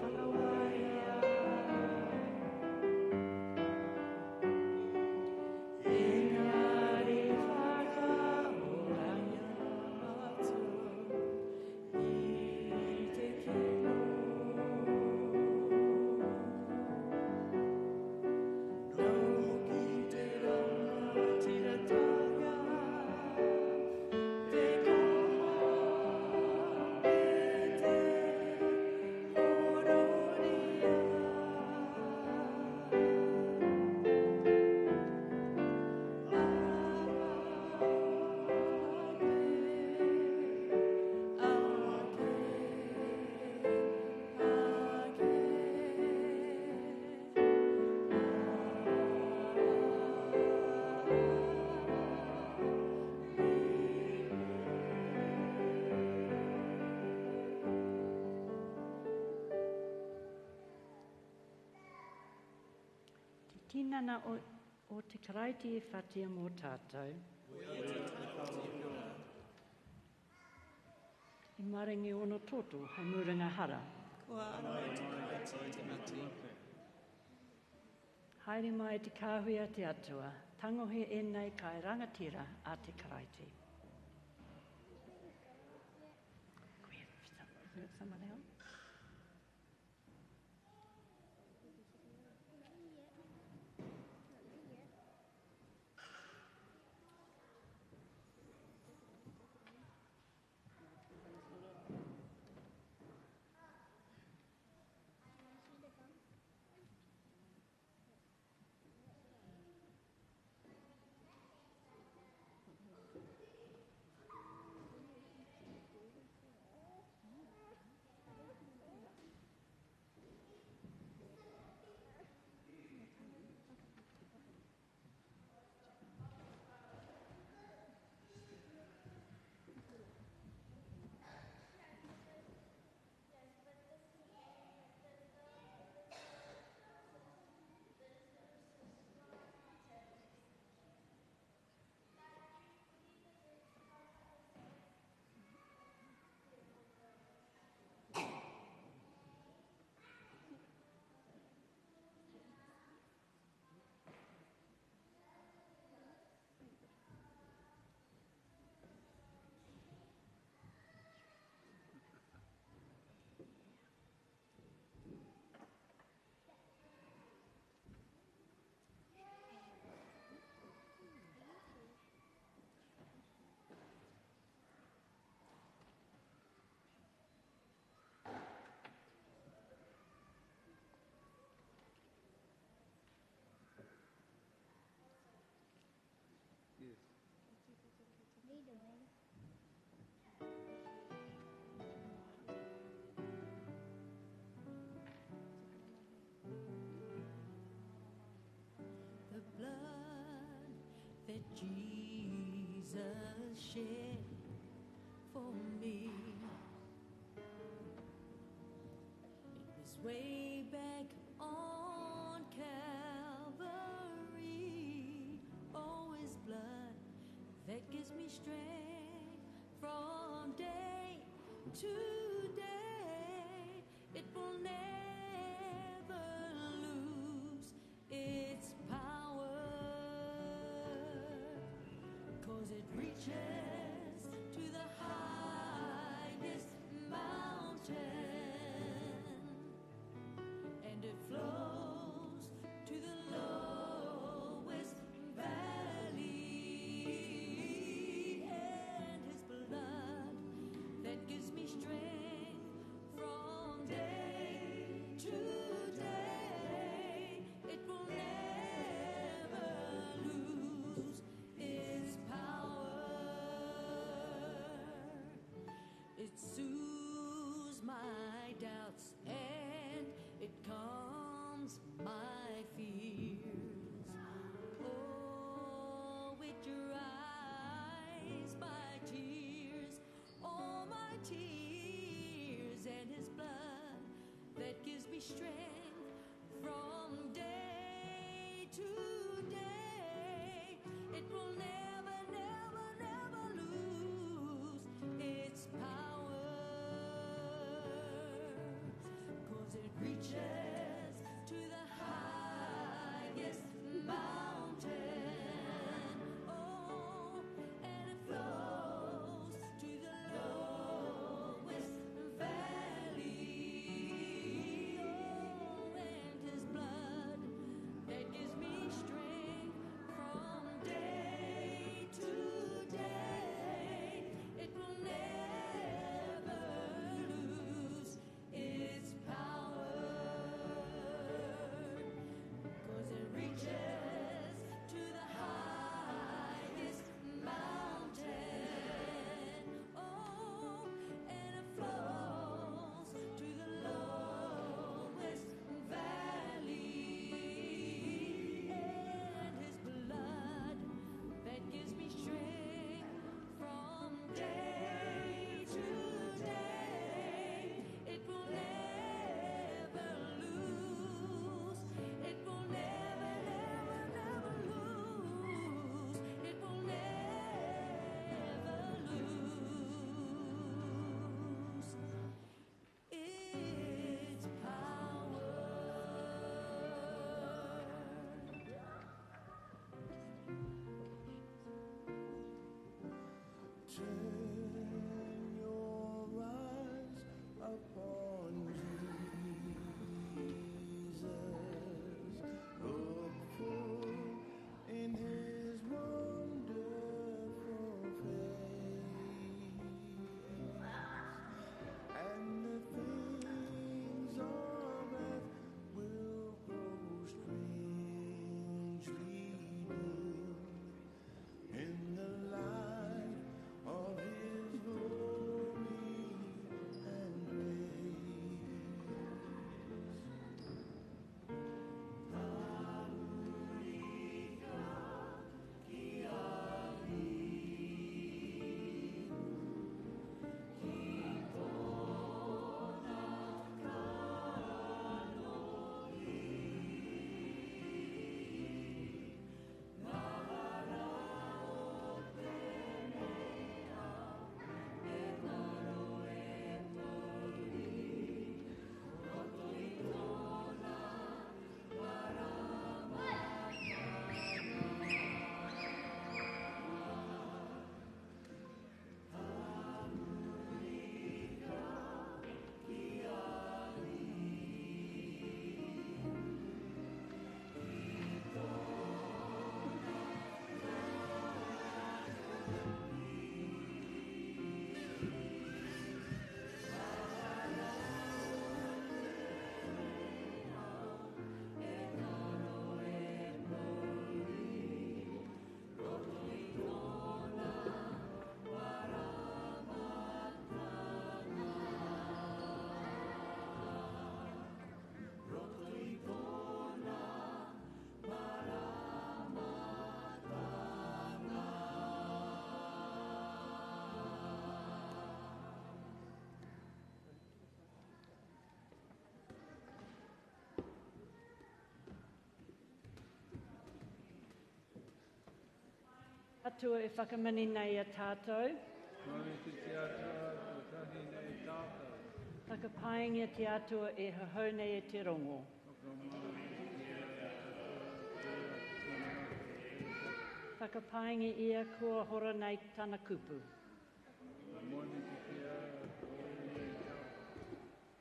whakawaia. Engari whakaorangia mātou i te kino. Nō hoki te rangatiratanga, te koha me te kororia. Te tinana o te Karaiti e whatia mō tātou. I maringi ono toto hei murunga hara. Kua ara mai te Karaiti i te mate. Haere mai te kāhui a te Atua, tangohe ēnei kai rangatira a te Karaiti. Can we have someone else? The blood that Jesus was shed for me. It was way back on Calvary. Oh, his blood that gives me strength from day to day. It will never lose its power, 'cause it reaches to the highest mountain, and it flows to the lowest valley. And his blood that gives me strength from day to day, it will never lose its power. It soothes my doubts and it calms my fears. Oh, it dries my tears, all my tears, and his blood that gives me strength from day to day. It will never, never, never lose its power, 'cause it reaches to the highest mountain. Oh, and it flows to the lowest valley. Atua e whakamani nei a tātou. Moemiti te Atua, kotahi nei tātou. Whakapaingia te Atua e hohou nei e te rongo. Whakapaingia ia kua hora nei tana kupu.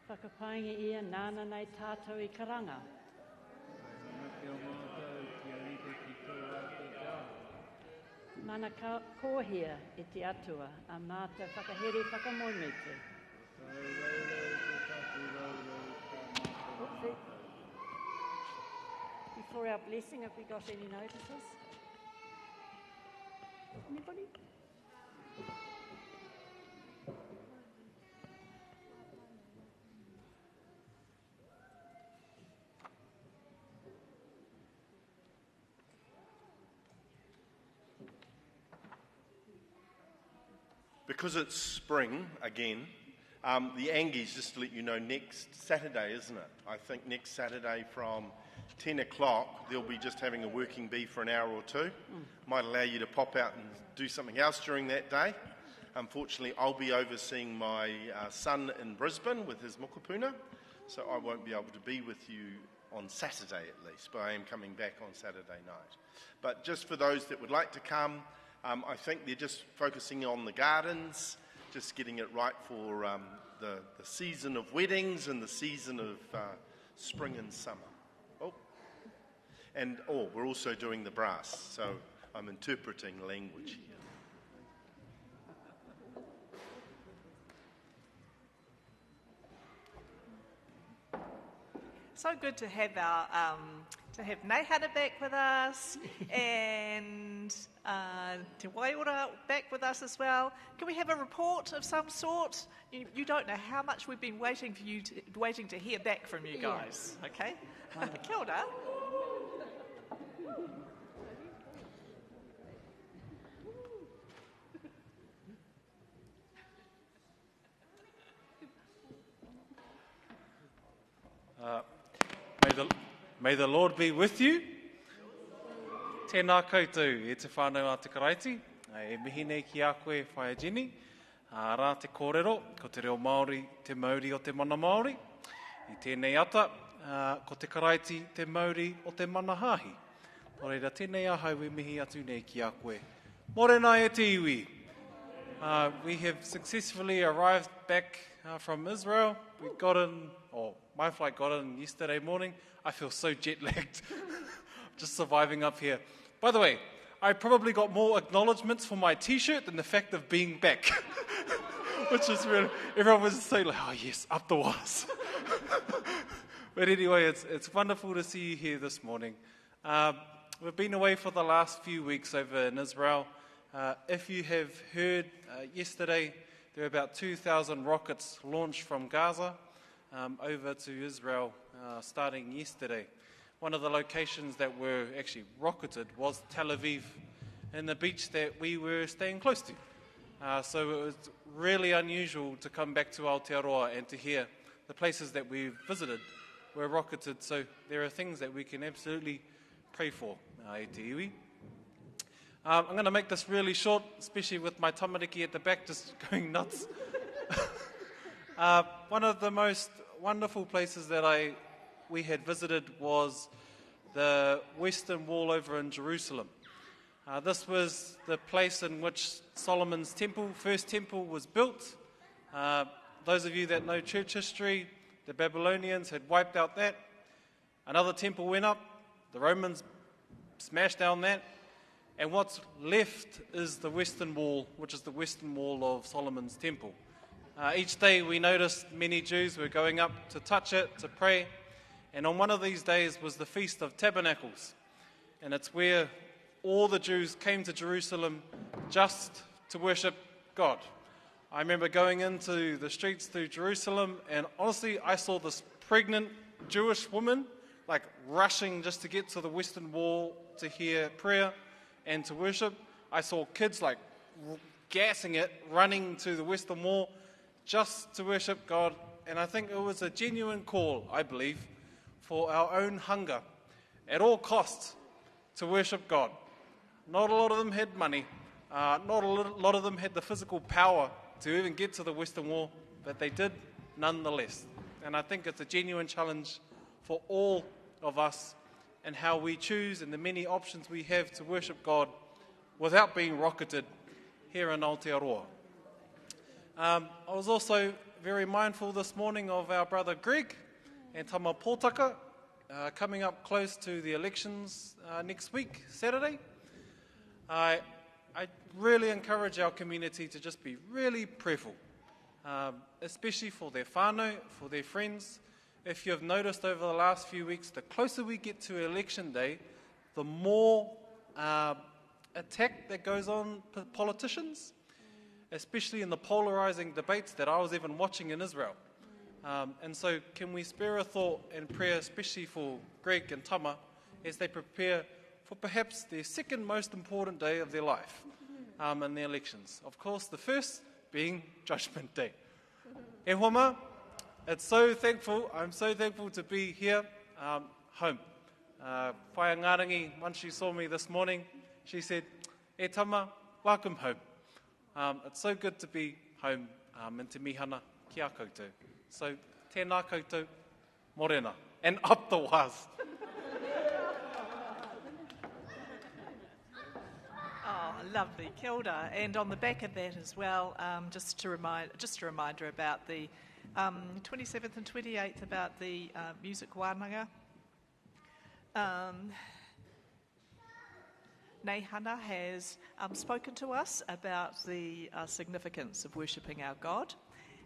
Whakapaingia ia nāna nei tātou i karanga. Mana kohia e te Atua a mātou whakahere whakamoemiti. Oopsie. Before our blessing, have we got any notices? Anybody? Because it's spring again, the Angies, just to let you know, next Saturday, isn't it? I think next Saturday from 10 o'clock, they'll be just having a working bee for an hour or two. Might allow you to pop out and do something else during that day. Unfortunately, I'll be overseeing my son in Brisbane with his mokopuna, so I won't be able to be with you on Saturday at least, but I am coming back on Saturday night. But just for those that would like to come, I think they're just focusing on the gardens, just getting it right for the season of weddings and the season of spring and summer. Oh, and we're also doing the brass, so I'm interpreting language here. So good to have our Neihana back with us and Te Waiora back with us as well. Can we have a report of some sort? You don't know how much we've been waiting for you waiting to hear back from you guys. Yeah. Okay, kia ora. May the Lord be with you. Tēnā koutou e te whānau a te Karaiti. E mihi nei ki a koe, Whaea Jenny. Rā te kōrero, ko te reo Māori te mauri o te mana Māori. I tēnei ata, ko te Karaiti te mauri o te mana hāhi. Nō reira, tēnei ahau e mihi atu nei ki a koe. Mōrena e te iwi! We have successfully arrived back from Israel. We got in, or my flight got in yesterday morning. I feel so jet-lagged, just surviving up here. By the way, I probably got more acknowledgements for my T-shirt than the fact of being back, which is really, everyone was saying, like, oh yes, up the wires. But anyway, it's wonderful to see you here this morning. We've been away for the last few weeks over in Israel. If you have heard yesterday, there were about 2,000 rockets launched from Gaza over to Israel starting yesterday. One of the locations that were actually rocketed was Tel Aviv, and the beach that we were staying close to. So it was really unusual to come back to Aotearoa and to hear the places that we visited were rocketed. So there are things that we can absolutely pray for, e te iwi. I'm going to make this really short, especially with my tamariki at the back just going nuts. One of the most wonderful places that we had visited was the Western Wall over in Jerusalem. This was the place in which Solomon's temple, first temple, was built. Those of you that know church history, the Babylonians had wiped out that. Another temple went up. The Romans smashed down that. And what's left is the Western Wall, which is the Western Wall of Solomon's temple. Each day we noticed many Jews were going up to touch it, to pray. And on one of these days was the Feast of Tabernacles. And it's where all the Jews came to Jerusalem just to worship God. I remember going into the streets through Jerusalem, and honestly, I saw this pregnant Jewish woman rushing just to get to the Western Wall to hear prayer and to worship. I saw kids gassing it, running to the Western Wall just to worship God. And I think it was a genuine call, I believe, for our own hunger at all costs to worship God. Not a lot of them had money. Not a lot of them had the physical power to even get to the Western Wall, but they did nonetheless. And I think it's a genuine challenge for all of us and how we choose and the many options we have to worship God without being rocketed here in Aotearoa. I was also very mindful this morning of our brother Greg and Tama Pōtaka coming up close to the elections next week, Saturday. I really encourage our community to just be really prayerful, especially for their whānau, for their friends. If you have noticed over the last few weeks, the closer we get to election day, the more attack that goes on politicians, especially in the polarizing debates that I was even watching in Israel. And so can we spare a thought and prayer, especially for Greg and Tama, as they prepare for perhaps their second most important day of their life in the elections. Of course, the first being Judgment Day. E hoa it's so thankful. I'm so thankful to be here home. Whaea Ngarangi, once she saw me this morning, she said, E tama, welcome home. It's so good to be home and te mihana ki a koutou. So, tēnā koutou, morena, and up the was. Oh, lovely, kia ora. And on the back of that as well, just a reminder about the 27th and 28th about the music wānanga. Neihana has spoken to us about the significance of worshipping our God.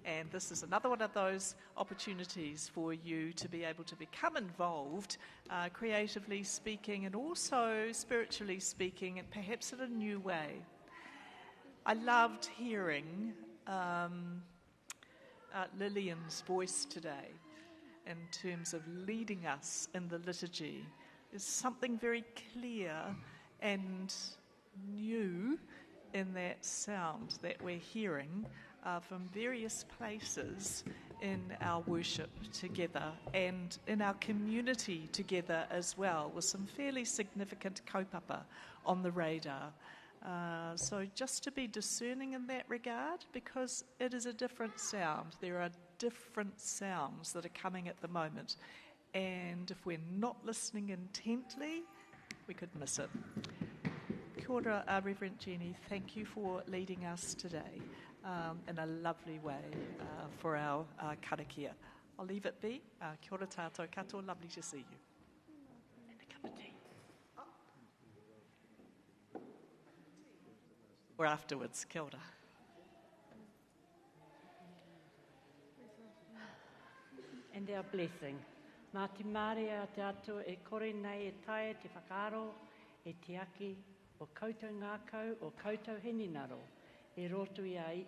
And this is another one of those opportunities for you to be able to become involved, creatively speaking and also spiritually speaking, and perhaps in a new way. I loved hearing Lillian's voice today in terms of leading us in the liturgy. There's something very clear and new in that sound that we're hearing from various places in our worship together and in our community together as well, with some fairly significant kaupapa on the radar. So just to be discerning in that regard, because it is a different sound. There are different sounds that are coming at the moment, and if we're not listening intently, we could miss it. Kia ora, Reverend Jenny, thank you for leading us today in a lovely way for our karakia. I'll leave it be. Kia ora tātou katoa, lovely to see you. And a cup of tea. Or afterwards, kia ora. And our blessing. Mā te māria a te Atua e kore nei e taea te whakaaro, e tiaki, o koutou ngākau, o koutou hinengaro, e roto i a,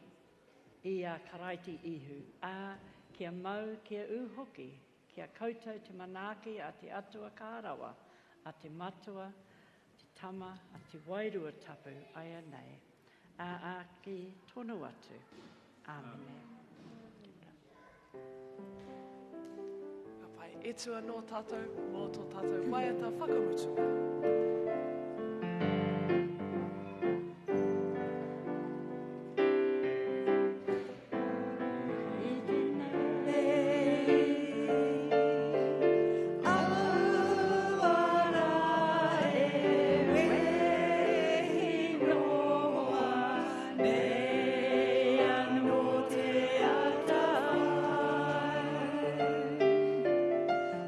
i a Karaiti Ihu, ā, kia mau, kia ū hoki, kia koutou te manaaki a te Atua Kārawa, a te Matua, te Tama, a te Wairua Tapu, aia nei, ā, āke tonu atu. Āmene. Ka pai. E tū anō tātou mō tō tātou waiata whakamutunga.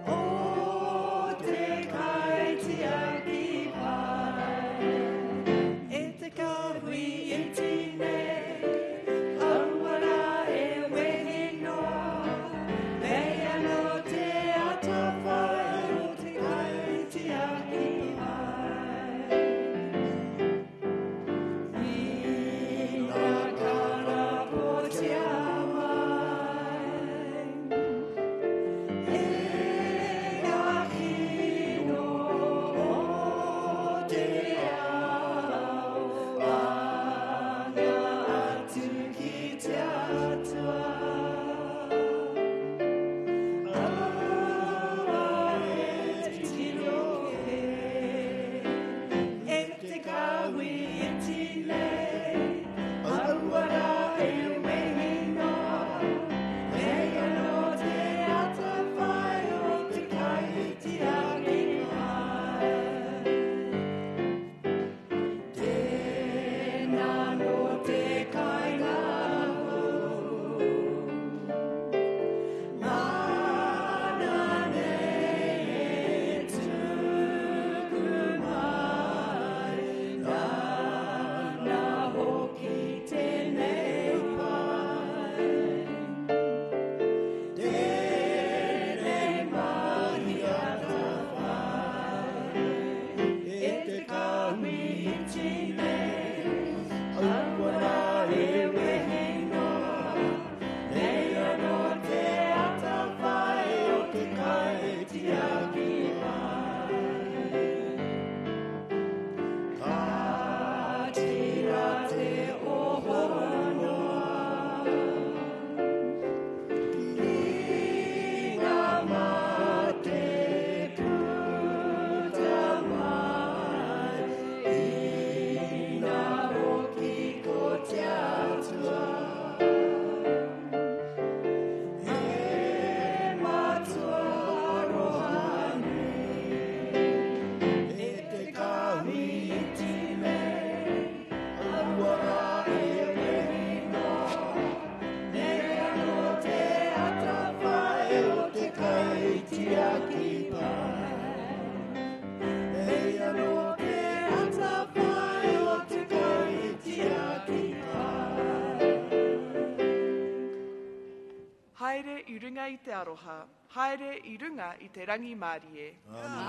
O te kaitiaki Haere i runga i te aroha, haere i runga i te rangimārie.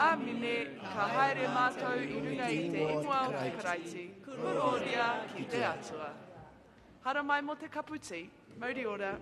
Āmine, ka haere mātou i runga i te ingoa o te Karaiti, korōria ki te Atua. Haramai mō te kapu tī, mauri ora.